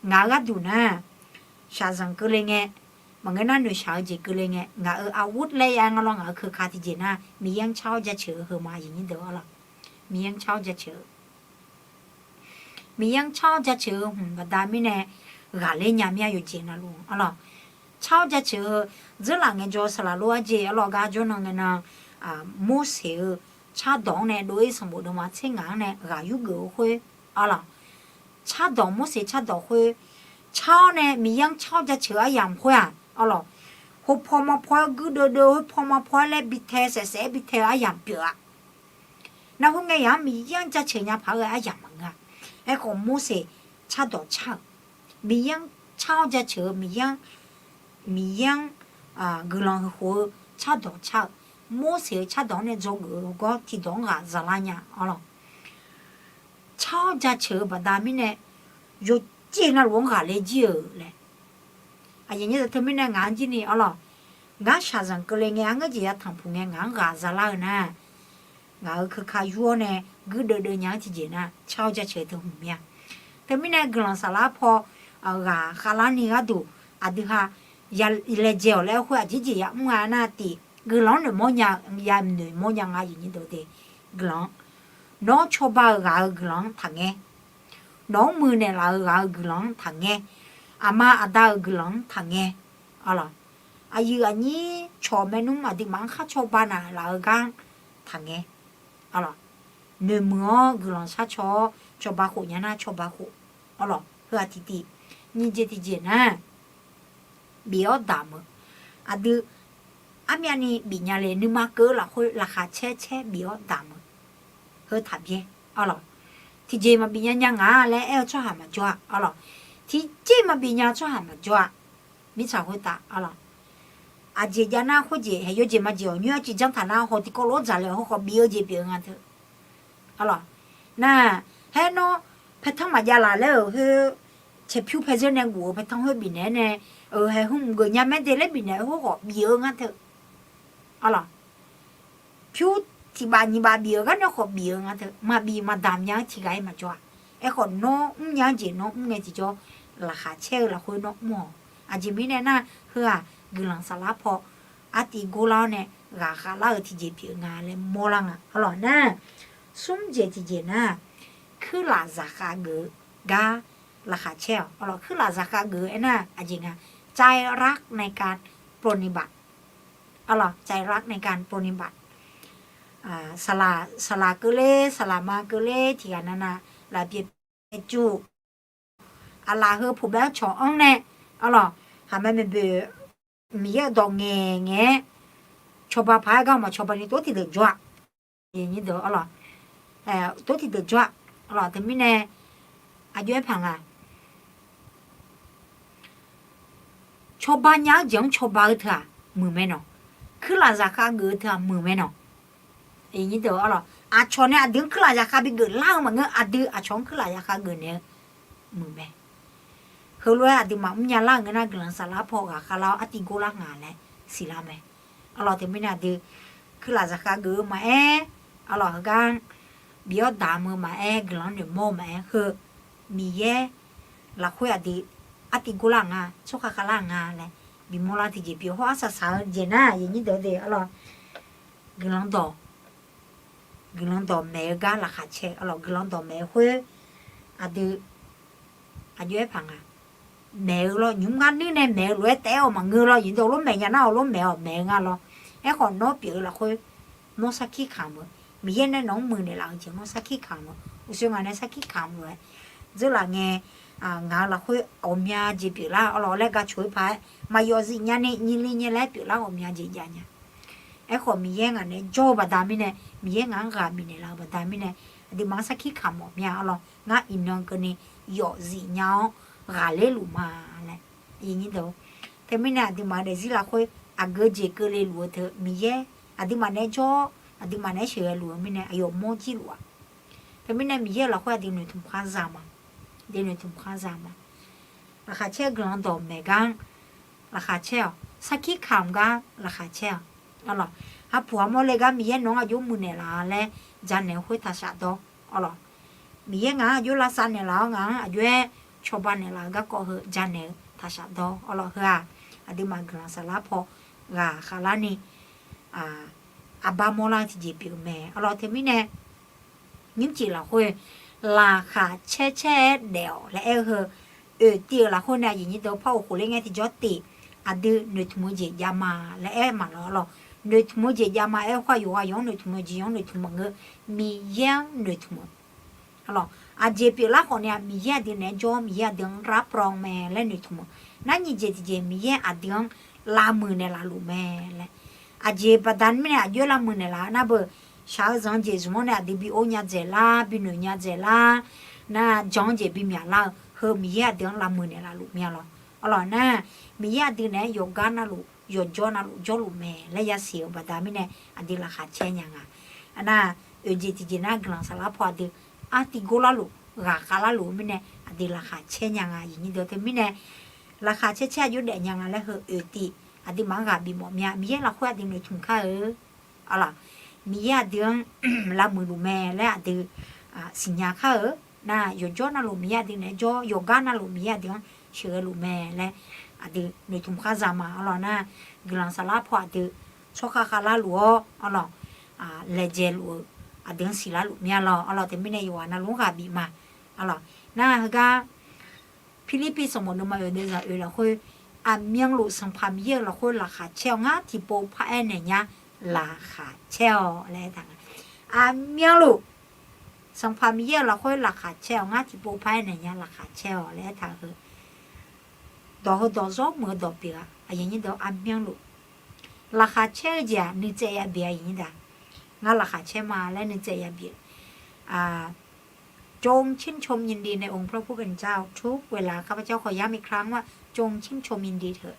Ngaq-euq gharduq nar, shaqzanq keuvle ngae, maqngeur nar noeqshaq-eu jeq keuvle ngae, ngaq-euq aqwur laer ya nga lawr, ngaq-euq keuka tiqjeq nar, Miqyaer-anr car-awr jaceuq-eu heu ma, aqyuif aqnyir deuq arlawq. Miqyaer-anr car-awr jaceuq-eu Miqyaer-anr car-awr jaceuq-eu hmq baqda mirnae ghaqler nya mir-a, yawqjeq navluf arlawq. Car-awr jaceuq-eu dzeurlaf ngaejawr saqlaq lof-aer jeq arlawq, gar jawrnan ngae nan, Morseq-eu cardawq-anr nae dov-ir sanqbof deuvma tser ngaq-anr nae ghaq yurgeuf-eu khoer arlawq. Cardawq, Morseq cardawq khoer car-awr nae Miqyaer-anr car-awr jaceuq-eu aryamq khoer-aq arlawq, khoerpaw ma paw-aer guirdeuv deuv, khoerpaw ma paw-aer laer bi tae saef saef-aer bi tae-eu aryamq pyeuf-a. Nar khoerngae yaq-anr Miqyaer-anr jaceuq nya paq-aer ghae aryamq maqngeur-a. Aerkhawf Morseq cardawq car-euq, Miqyaer-anr car-awr jaceuq-eu Miqyaer-anr, Miqyaer-anr guiqlanq huiq khof-eu cardawq car-euq, Morseq-eu cardawq-anr nae dzawgeuf-eu gawr tiqdawq-anr ghaq zalar nya arlawq. Car-awr jaceuq-eu baqda mirnae yawqjeq navluf-anr ghaqler jir-euq laer. Aqyuif aqnyir deuq, teumirnae ngaq-anr jir ni arlawq, ngar shaqzanq keuvle ngae, arngeur jeq yatanq puq ngae ngaq-anr ghaq zalar-eu nar, ngaq-euq keuka yur-awr nae guirdeuv deuv nya-anr tiqjeq nar, car-awr jaceuq teu hmq mir-a. Teumirnae guiqlanq saflar paw ghaq khavlarni gharduq aqdui ha laejae-awq laer khoer aqjeq jeq yamr nga nar tiq, guiqlanq-anr noeqmawr nya, yanoeq mawr nya nga, aqyuif aqnyir deuq de. Guiqlanq-anr, nawq-anr cawba-eu ghaq-euq guiqlanq-anr taqngaer. Nawq-anr muiqnaeq laf-eu ghaq-euq guiqlanq-anr taqngaer. Aqma aqda-euq guiqlanq-anr taqngaer. Arlawq, aqyuif aqnyir cawq maernmr aqduimaf-anr khar cawba naeqlaf-eu gar-anr taqngaer. Arlawq, noeqmuiq-awr guiqlanq sharcaw-awr cawba khof nya nar cawba khof. Arlawq, heu-aq tiqtiv. Nyiq jeq tiqjeq nar, bif-awr damq-eu, aqdui armyavni bif nya le, nuima keuv-eu lafkhoer laqkhaq caer caer bif-awr damq-eu, heu taqbyaer. Arlawq, tiqjeq maqbif nya nya nga laer aer-eu tsawrhaq maqjawr-a. Arlawq, tiqjeq maqbif nya-eu tsawrhaq maqjawr-a. Mirtsaq khoertav arlawq, aqjeq jav nar khoerjeq haeq yawjeq maqjeq-awq, nyoer-aer civ janr taq nar haw tiqkawv lof-aer dzaq le-awq, heukhawf bif-eu jeq pyeuf-eu nga teu. Arlawq, nar, haer nawr paertanr maqjav laf laer-euq khoer, caeqpyur paerzeur nae guf-eu paertanr khoer bifnaeq-aer nae, haeq hmq geuf nya maer de laer bifnaeq-eu khoerkhawf bif-eu nga teu. Arlawq, pyur tiq baf nyiq baf bif-eu gar nae khawf bif-eu nga teu. Maqbif maqdamq nya-anr tiqghaq-ir maqjawr-a. Aerkhawf nawr mrnya-anr jeq nawr mr ngae tiqjawr, laqkhaq caer-eu lafkhoer nawr mr-awq. Aqjeq mirnae nar, heu-aq guiqlanq saflar paw artiv gorlar-awr nae ghaqkhav lar-eu tiqjeq pyeuf nga laer mawrlar nga. Arlawq nar, smr jeq tiqjeq nar, kuirlaf zaqkhav geuf-eu gar laqkhaq caer-awq. Arlawq, kuirlaf zaqkhav geuf-eu aernar aqjeq nga, ใจรักในการปรนนิบัติ Arlawq, ใจรักในการปรนนิบัติ saqlaq keuvler saqlaq ma keuvler tiqghaq navnav laf pyaeq pyaeqcuq, aqlaf heu puqbae-anr cawq-anr nae, arlawq, khaqmae maeqboeq Miqyaer-euq dawq ngaeq ngaeq-aer cawba paq-aer gar maqcawba ni tov tiqdeuq jawr-a. Arlawq, tov tiqdeuq jawr-a. Arlawq, teumirnae aqjox-aer paq nga, cawba nya-anr jeq-anr cawba-eu teu-aq muiq mae nawq. Kuirlaf zaqkhav geuf-eu teu-aq muiq mae nawq. Arlawq, aqcawq nae aqdui-anr kuirlaf zaqkhav bigeuf lar-eu maqngeur, aqdui aqcawq-anr kuirlaf zaqkhav geuf naeq-eu muiq mae. Heulof-aer aqduimaf mrnya lar-euq ngeur nar, guiqlanq saflar paw ghaqkhav lar-awr artiv gor lar nga laer siqlar mae. Arlawq, teumirnae aqdui kuirlaf zaqkhav geuf-eu maqaer, arlawq, heugar bif-awr damq-eu maqaer, guiqlanq noeqmawr-eu maqaer, heu Miqyaer lafkhoer aqdui artiv gor lar nga, tsawrkhav khav lar nga laer bimawr lar tiqjeq pyeuf-awr, hawr arsaq saq-eu jeq nar, aqyuif aqnyir deuq-eu de, arlawq, guiqlanq dawq guiqlanq dawq maeq-eu gar laqkhaq caer, arlawq, guiqlanq dawq maeq-eu khoer aqdui aqjox-aer paq nga. Maeq-eu lawr, nymq mr gar nuir nae maeq-eu lof-aer taef-aer-awq maqngeur lawr, yawqdawq lof maeq nya nar-awq, lof maeq-awq maeq-eu nga lawr. Aerkhawf nawr pyeuf-eu lafkhoer nawr sarkir kamq-eu, Miqyaer nae nawq-anr muiqnaeq laf-eu jeq nawr sarkir kamq-eu, uqshoe ngaq nae sarkir kamq lof-aer dzeurlaf ngae, ngaq-eu lafkhoer ghawqmya jeq pyeuflar, arlawq, laer gaq coq-eu paq-aer maqyawf zif nyani nyiq li nyae laer pyeuflar ghawqmya jeq jav nya. Aerkhawf Miqyaer ngaq naeq-aer jawr-eu baqda mirnae, Miqyaer ngaq-anr ghaq bifnaeq laf-eu baqda mirnae, aqduimaf-anr sarkir kamq mawf mya, arlawq, ngar iqnan keuvni yawf zif nya-awr ghaqler luf ma laer. Teumirnae aqduimaf-eu daefzir lafkhoer aqgeu jeq keuvle luf-eu teu Miqyaer aqduimaf naeq-aer jawr-awr aqduimaf naeq-aer sheuqghae luf-eu mirnae aqyawf mawr jir luf-aq. Teumirnae Miqyaer-euq lafkhoer aqdui noeqtmq khar za ma. Aqdui noeqtmq khar za ma. Laqkhaq caer-eu guiqlanq dawq maeq gar-anr laqkhaq caer-awq. Sarkir kamq gar laqkhaq caer-awq. Arlawq, hapuq armawr le gar Miqyaer nawq-anr aqjox muiqnaeq laf-a laer janaeq-eu khoer taqshaf dawr. Arlawq, Miqyaer ngaq-anr aqjox lavsav naeqlaf-awr ngaq-anr aqjox-aer cawba naeqlaf-eu garkawv heu janaeq-eu taqshaf dawr. Arlawq, heu-aq aqduimaf guiqlanq saflar paw ghaqkhav larni aqbar mawrlar-eu tiqjeq pyeuf-eu mae. Arlawq, teumirnae nymrcif lafkhoer laqkhaq caer caer-aer daef-awq laer aer-eu heu, oeq tiv-euq lafkhoer nae aqyuif aqnyir deuq par of khof ler ngae tiqjawr tif, aqdui noeqtmq-eu jeq jav ma laer aer maqlawq. Arlawq, noeqtmq-eu jeq jav ma aer-eu khoer-aq, yawqghaq yawq-anr noeqtmq-eu jeq yawq-anr noeqtmq maqngeur, Miqyaer-anr noeqtmq-eu. Arlawq, aqjeq pyeuflar khawf ni-aq, Miqyaer aqdui naeq-aer jawr, Miqyaer aqdui-anr lar pran mae laer noeqtmq-eu. Nar nyiq jeq tiqjeq Miqyaer aqdui-anr lavmuiq naeqlaf luf mae laer. Aqjeq baqda mirnae aqjox-aer lavmuiq naeqlaf nar beu, shaq-eu zanq-eu jeq zmq-anr nae aqdui bi or nya dzaeqlar, bi noeq nya dzaeqlar, nar jan-eu jeq bi myaqlar-eu heu Miqyaer aqdui-anr lavmuiq naeqlaf luf mya lawr. Arlawq nar, Miqyaer aqdui naeq-aer yawqgar navluf yawqjawr navluf jawrluf mae laer yasiq-eu baqda mirnae aqdui laqkhaq caer nya nga. Aqnar, oeq jeq tiqjeq nar guiqlanq saflar paw aqdui artiv gor larluf ghaqkhav larluf-eu mirnae aqdui laqkhaq caer nya nga. Aqyuif aqnyir deuq, teumirnae laqkhaq caer caer aqjox daef nya nga laer heu oeq tiv aqduimaf-anr ghaq bif mawf mya. Miqyaer lafkhoer aqdui noeqtmq kar-eu. Arlawq, Miqyaer aqdui-anr lavmuiq luf mae laer aqdui siqnya kar-eu. Nar yawqjawr navluf Miqyaer aqdui naeq-aer jawr, yawqgar navluf Miqyaer aqdui-anr sheuqghae luf mae laer aqdui noeqtmq khar za ma. Arlawq nar, guiqlanq saflar paw aqdui tsawrkhav khavlar luf-awr, arlawq, laejae luf-eu aqdui-anr siqlar luf mya lawr. Arlawq, teumirnae yawqghaq navluf-anr ghaq bif ma. Arlawq nar, heugar Pirlirpiv sanqbof nuima oeq deuq zaq oeq lafkhoer, aqmyanluf Sanqpaq Miqyaer-euq lafkhoer laqkhaq caer-awq. Ngar tiqpov paraer naeq nya laqkhaq caer-awq laer aertaq nga. Aqmyanluf Sanqpaq Miqyaer-euq lafkhoer laqkhaq caer-awq. Ngar tiqpov paraer naeq nya laqkhaq caer-awq laer aertaq-eu heu, dawq heudawq zawr muiq-eu dawq pyeuf-a. Aqyuif aqnyir deuq, aqmyanluf laqkhaq caer-eu jeq-aq nuitsaev yabif-a. Aqyuif aqnyir deuq, ngar laqkhaq caer ma laer nuitsaev yabif-eu จงชื่นชมยินดีในองค์พระผู้เป็นเจ้าทุกเวลา ข้าพเจ้าขอย้ำอีกครั้งว่า จงชื่นชมยินดีเถอะ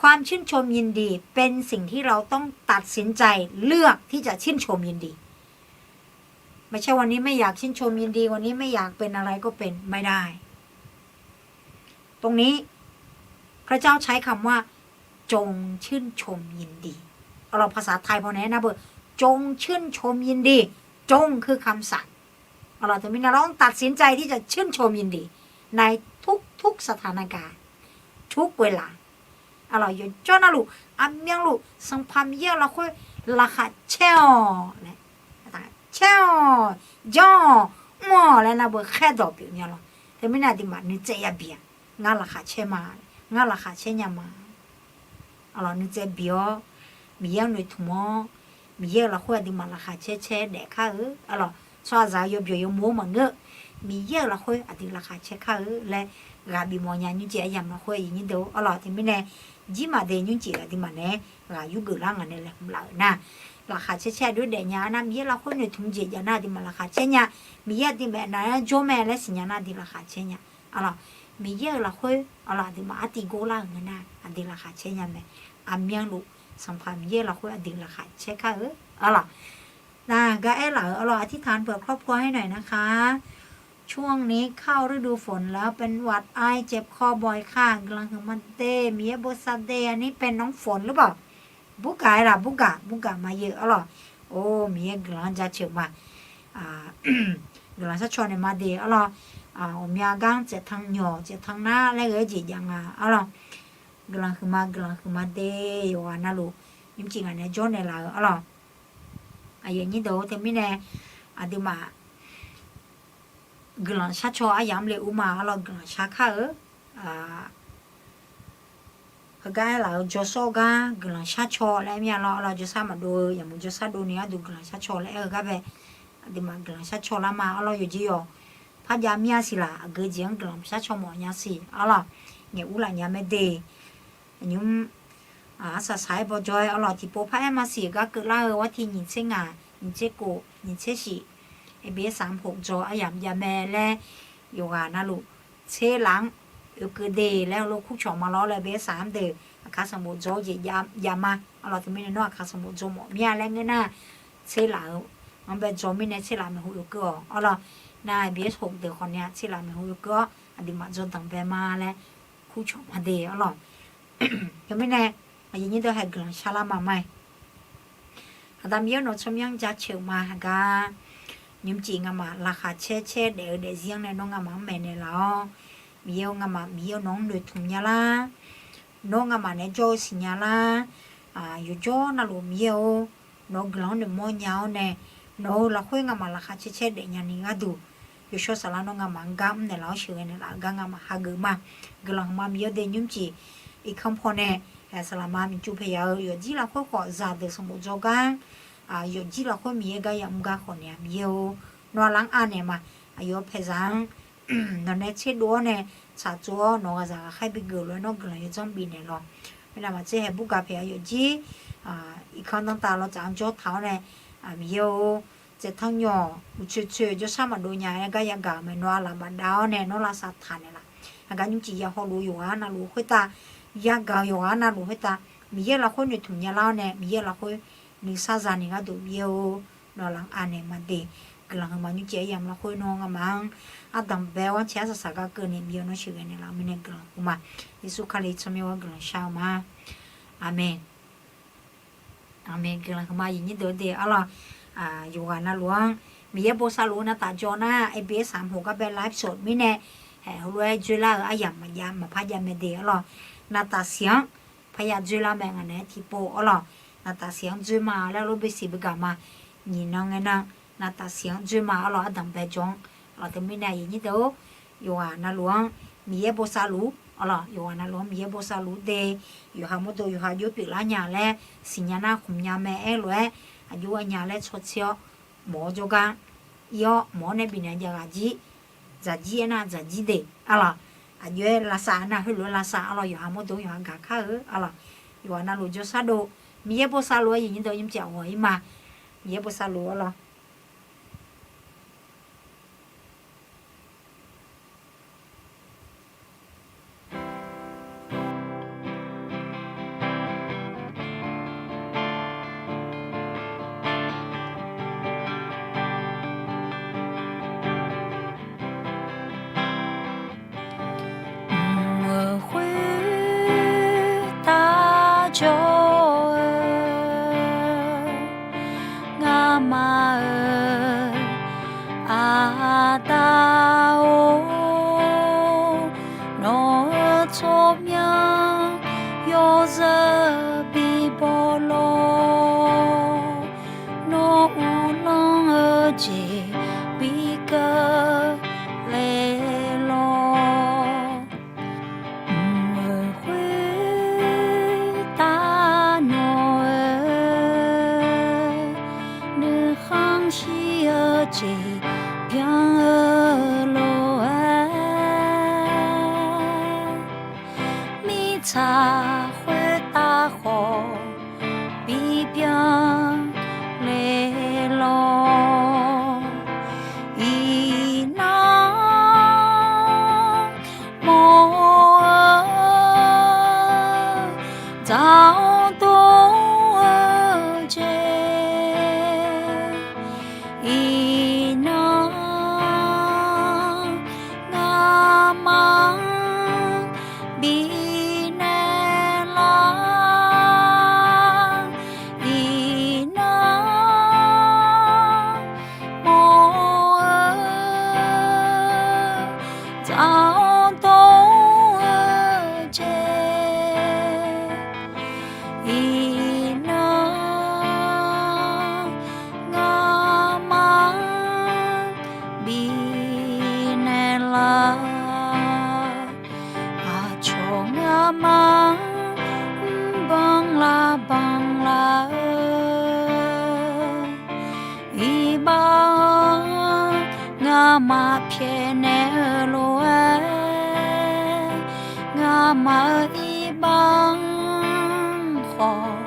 ความชื่นชมยินดีเป็นสิ่งที่เราต้องตัดสินใจเลือกที่จะชื่นชมยินดี ไม่ใช่วันนี้ไม่อยากชื่นชมยินดี วันนี้ไม่อยากเป็นอะไรก็เป็น ไม่ได้ ตรงนี้ พระเจ้าใช้คำว่า จงชื่นชมยินดี เอาเราภาษาไทยพอแนะนะเบอร์ จงชื่นชมยินดี จงคือคำสั่ง เอาเราจะมีนะ เราต้องตัดสินใจที่จะชื่นชมยินดี ในทุกๆสถานการณ์ ทุกเวลา Arlawq, yawqjawr navluf, aqmyanluf, Sanqpaq Miqyaer-euq lafkhoer laqkhaq caer-awq laer, caer-awq, janr-awq, mr-awq laer nar beu khaerdawq pyeuf mya lawr. Teumirnae aqduimaf nuitsaev yabif-aq, ngar laqkhaq caer ma, ngar laqkhaq caer nya ma. Arlawq, nuitsaev bif-awr, Miqyaer-anr noeqtmq-awr, Miqyaer-euq lafkhoer aqduimaf laqkhaq caer caer daef kar-eu. Arlawq, tsawrhaqzaq-eu yawbyawq yawmuiq-anr maqngeur, Miqyaer-euq lafkhoer aqdui laqkhaq caer kar-eu laer ghaq bif mawf nya nymrcif aryamq lafkhoer aqyuif nyir deuq. Arlawq, teumirnae jirmaf de nymrcif aqduimaf naeq-aer ghaq yurgeuf lar ngaq nae laeqhmq laf-euq nar, laqkhaq caer caer aqjox daef nya nar, Miqyaer lafkhoer noeqtmq jeq jav nar aqduimaf laqkhaq caer nya. Miqyaer aqduimaf nar-aer jawr mae laer siqnya nar aqdui laqkhaq caer nya. Arlawq, Miqyaer-euq lafkhoer, arlawq, aqduimaf artiv gor lar-euq ngeur nar aqdui laqkhaq caer nya mae. Aqmyanluf, Sanqpaq Miqyaer-euq lafkhoer aqdui laqkhaq caer kar-eu. Arlawq, nar gar aerlaf-euq, arlawq, อธิษฐานเผื่อครอบครัวให้หน่อยนะคะ ช่วงนี้เข้าฤดูฝนแล้ว เป็นหวัดไอเจ็บคอบ่อยค่ะ guiqlanq huiqma de, Miqyaer bosav de, อันนี้เป็นน้ำฝนหรือเปล่า burgaq-aer laf, burgaq, burgaq ma yeu arlawq. Or, Miqyaer guiqlanq-anr jaceuq ma. Guiqlanq sharcaw naeq ma de arlawq. Ghawqmya gar-anr tsaeftan nyawq tsaeftan nar laer ghae-eu jeq jav nga arlawq. Guiqlanq huiqma, guiqlanq huiqma de, yawqghaq navluf nymrcif ngaq naeq-aer jawrnaeq laf-eu arlawq. Aqyuif aqnyir deuq-or, teumirnae aqduimaf guiqlanq sharcaw aryamq-anr le ur ma arlawq, guiqlanq shar kar-eu. Heugar aerlaf-eu jawrsawr gar guiqlanq sharcaw laer mir-a lawr arlawq, jawrsar maqdov-eu yaqmur jawrsar dovni gharduq guiqlanq sharcaw laer aer-eu gar bae, aqduimaf guiqlanq sharcaw lar ma arlawq, yawqjeq yawq par jav mir-a siq laf, aqgeu jeq-anr guiqlanq sharcaw mawf nya siq arlawq, ngaeq ur laf nya mae de. Nymr arsaq saq-aer bawjawr-aer arlawq, tiqpov par-aer maqsiq gar keuvlar-eu, war tiq nyiq tser ngaq, nyiq tser kof, nyiq tser shif, abs saq-anr poq dzaw aryamq jav mae laer, yawqghaq navluf tser laf-anr oekeuv de laer heulof kurcawq ma lawr laer, abs saq-anr deuq aqkaq sanqbof dzaw-eu jeq jav ma arlawq, teumirnae nawr aqkaq sanqbof dzaw mawf mir-a laer ngeur nar, tser laf-eu anr bae dzaw mirnae tser laf maeqhu oekeuv-awq arlawq. Nar abs hoq deuq khawf ni-a tser laf maeqhu oekeuv-awr aqduimaf dzaw danqbae ma laer kurcawq ma de arlawq. Teumirnae aqyuif aqnyir deuq hae guiqlanq sharlar ma ma-aer, Aqda Miqyaer nawq tsawrmyanr jaceuq ma hagar, nymrcif ngamaf laqkhaq caer caer daef-eu daefzir-anr nae nawr ngamaf-anr maeqnaeq laf-awr, Miqyaer-or, ngamaf Miqyaer-or nawq-anr noeqtmq nya lar. Nawr ngamaf naeq-aer jawr-eu siqnya lar. Yawqjawr navluf Miqyaer-or, nawq-eu guiqlanq-anr noeqmawr nya-awr nae, nawq-euq lafkhoer ngamaf laqkhaq caer caer daefnya ni gharduq, yawshawr saflar nawr ngamaf-anr gar mrnaeq laf-awr sheuqghae naeqlaf-eu gar ngamaf hageuf ma. Guiqlanq huiqma Miqyaer de, nymrcif irkanr pawnae saqlaqma miqcuv paeq yaq-eu yawfjir lafkhoer khawf zaqdeuq sanqbof dzaw gar, yawfjir lafkhoer Miqyaer gar yamr gar khawf naeq-a Miqyaer-or, nawq-a laf-anr anaeq ma. Aqyawf paeqzaq-anr nawq nae tserdov-awr nae tsaqtsov-awr nawq ghaqzaq ghaqkhaer bigeuf lof-aer nawr guiqlanq yawdzanr bifnaeq lawq. Khoernav maqtser hae burgaq paeq-a yawfjir irkanr danrtav lawrtsaf-anr jawr taq-awr nae, Miqyaer-or, tsaeftan nyawq uqtsoeq tsoeq jawrshar maqdov nya-aer gar yagaq-euq mae, nawq-a laf bafdav-awr nae nawr lavsav taq naeqlaf. Aqgar nymrcif ya hawluf yawqghaq navluf khoertav, yagaq-eu yawqghaq navluf khoertav, Miqyaer lafkhoer noeqtmq nya lar-awr nae Miqyaer lafkhoer nuisar zani gharduq Miqyaer-or, nawq-a laf-anr anaeq ma de. Guiqlanq huiqma nymrcif aryamq lafkhoer nawr ngamaf-anr ardanq bae-awr aqcawq arsaq saq gar keuvni Miqyaer-or nawr sheuqghae naeqlaf-eu mirnae guiqlanq huiqma. Yeqsur Kali tsawrmyanr-awr guiqlanq shar-eu ma. Aqmeq. Aqmeq. Guiqlanq huiqma aqyuif aqnyir deuq de arlawq. Yawqghaq navluf-anr Miqyaer bosav luf-eu navtaf jawr nar, abs saq-anr hoq gar bae live shot mirnae, heulof-aer dzoerlar-eu aryamq maqjav maqpar jav mae de arlawq. Navtaf siq-anr parya dzoerlar mae, ngaq naeq-aer tiqpov arlawq. Navtaf siq-anr dzoer ma laer lof bisiq bigaq ma. Nyiq nan ngae nan navtaf siq-anr dzoer ma arlawq, ardanq bae jawr-anr. Teumirnae aqyuif aqnyir deuq-or, yawqghaq navluf-anr Miqyaer bosav luf arlawq, yawqghaq navluf-anr Miqyaer bosav luf de. Yawqha mawrdo yawqha jawr pyeuflar nya laer siqnya nar khmq nya mae aer lof-aer, aqjox-aer nya laer tsawrtser-awr mawf-awr jawrgar ir-awr mawf-awr nae bifnaeq jav ghaq jir, dzaqjir aernar dzaqjir de arlawq. Aqjox-aer lavsav nar heulof-aer lavsav arlawq, yawqha mawrdo yawqha gaq kar-eu arlawq. Yawqghaq navluf jawrshar dov, Miqyaer bosav luf-aer aqyuif aqnyir deuq nymrcif ghawq-ir ma. Miqyaer bosav luf arlawq. Mq-euq khoertav jawr-eu ngamaf-euq Aqda-or, nawq-euq tsawrmyanr yawzeu bibaw lawr, nawr uvlanr-eu jeq bi keuvle lawr. Mq-euq khoertav nawq-euq nuikhanr shir-eu jeq byan-eu lof-aer, mirtsaq khoertav khawf bibyan le lawr. Iqnan mawr-eu dzaq-anr dor-eu jeq, iqnan Ngamaf pyaeqnaeq-eu lof-aer, ngamaf-euq iqbax-anr khawf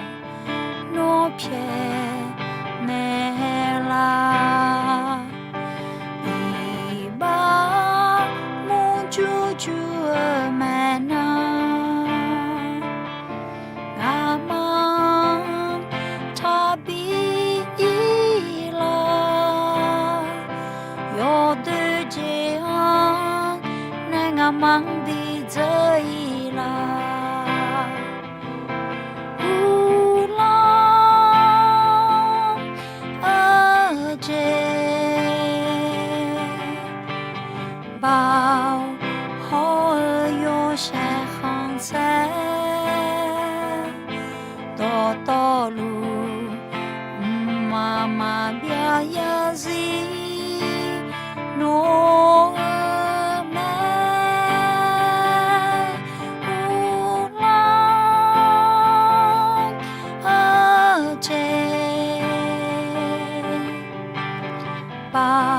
nawr pyaeqnaeq laf. Iqbax murjur jur-eu maeqnan, ngamaf-anr taqbi ir laf. Yawdoer jeq-anr nae ngamaf-anr bidzeur ir laf. Uvlanr-eu jeq, baoq hawr-eu yawshaef khanqsaer, dawqtawvluf mqmaq maqbyav yarzir nawr-eu mae. Uvlanr-eu jeq, baoq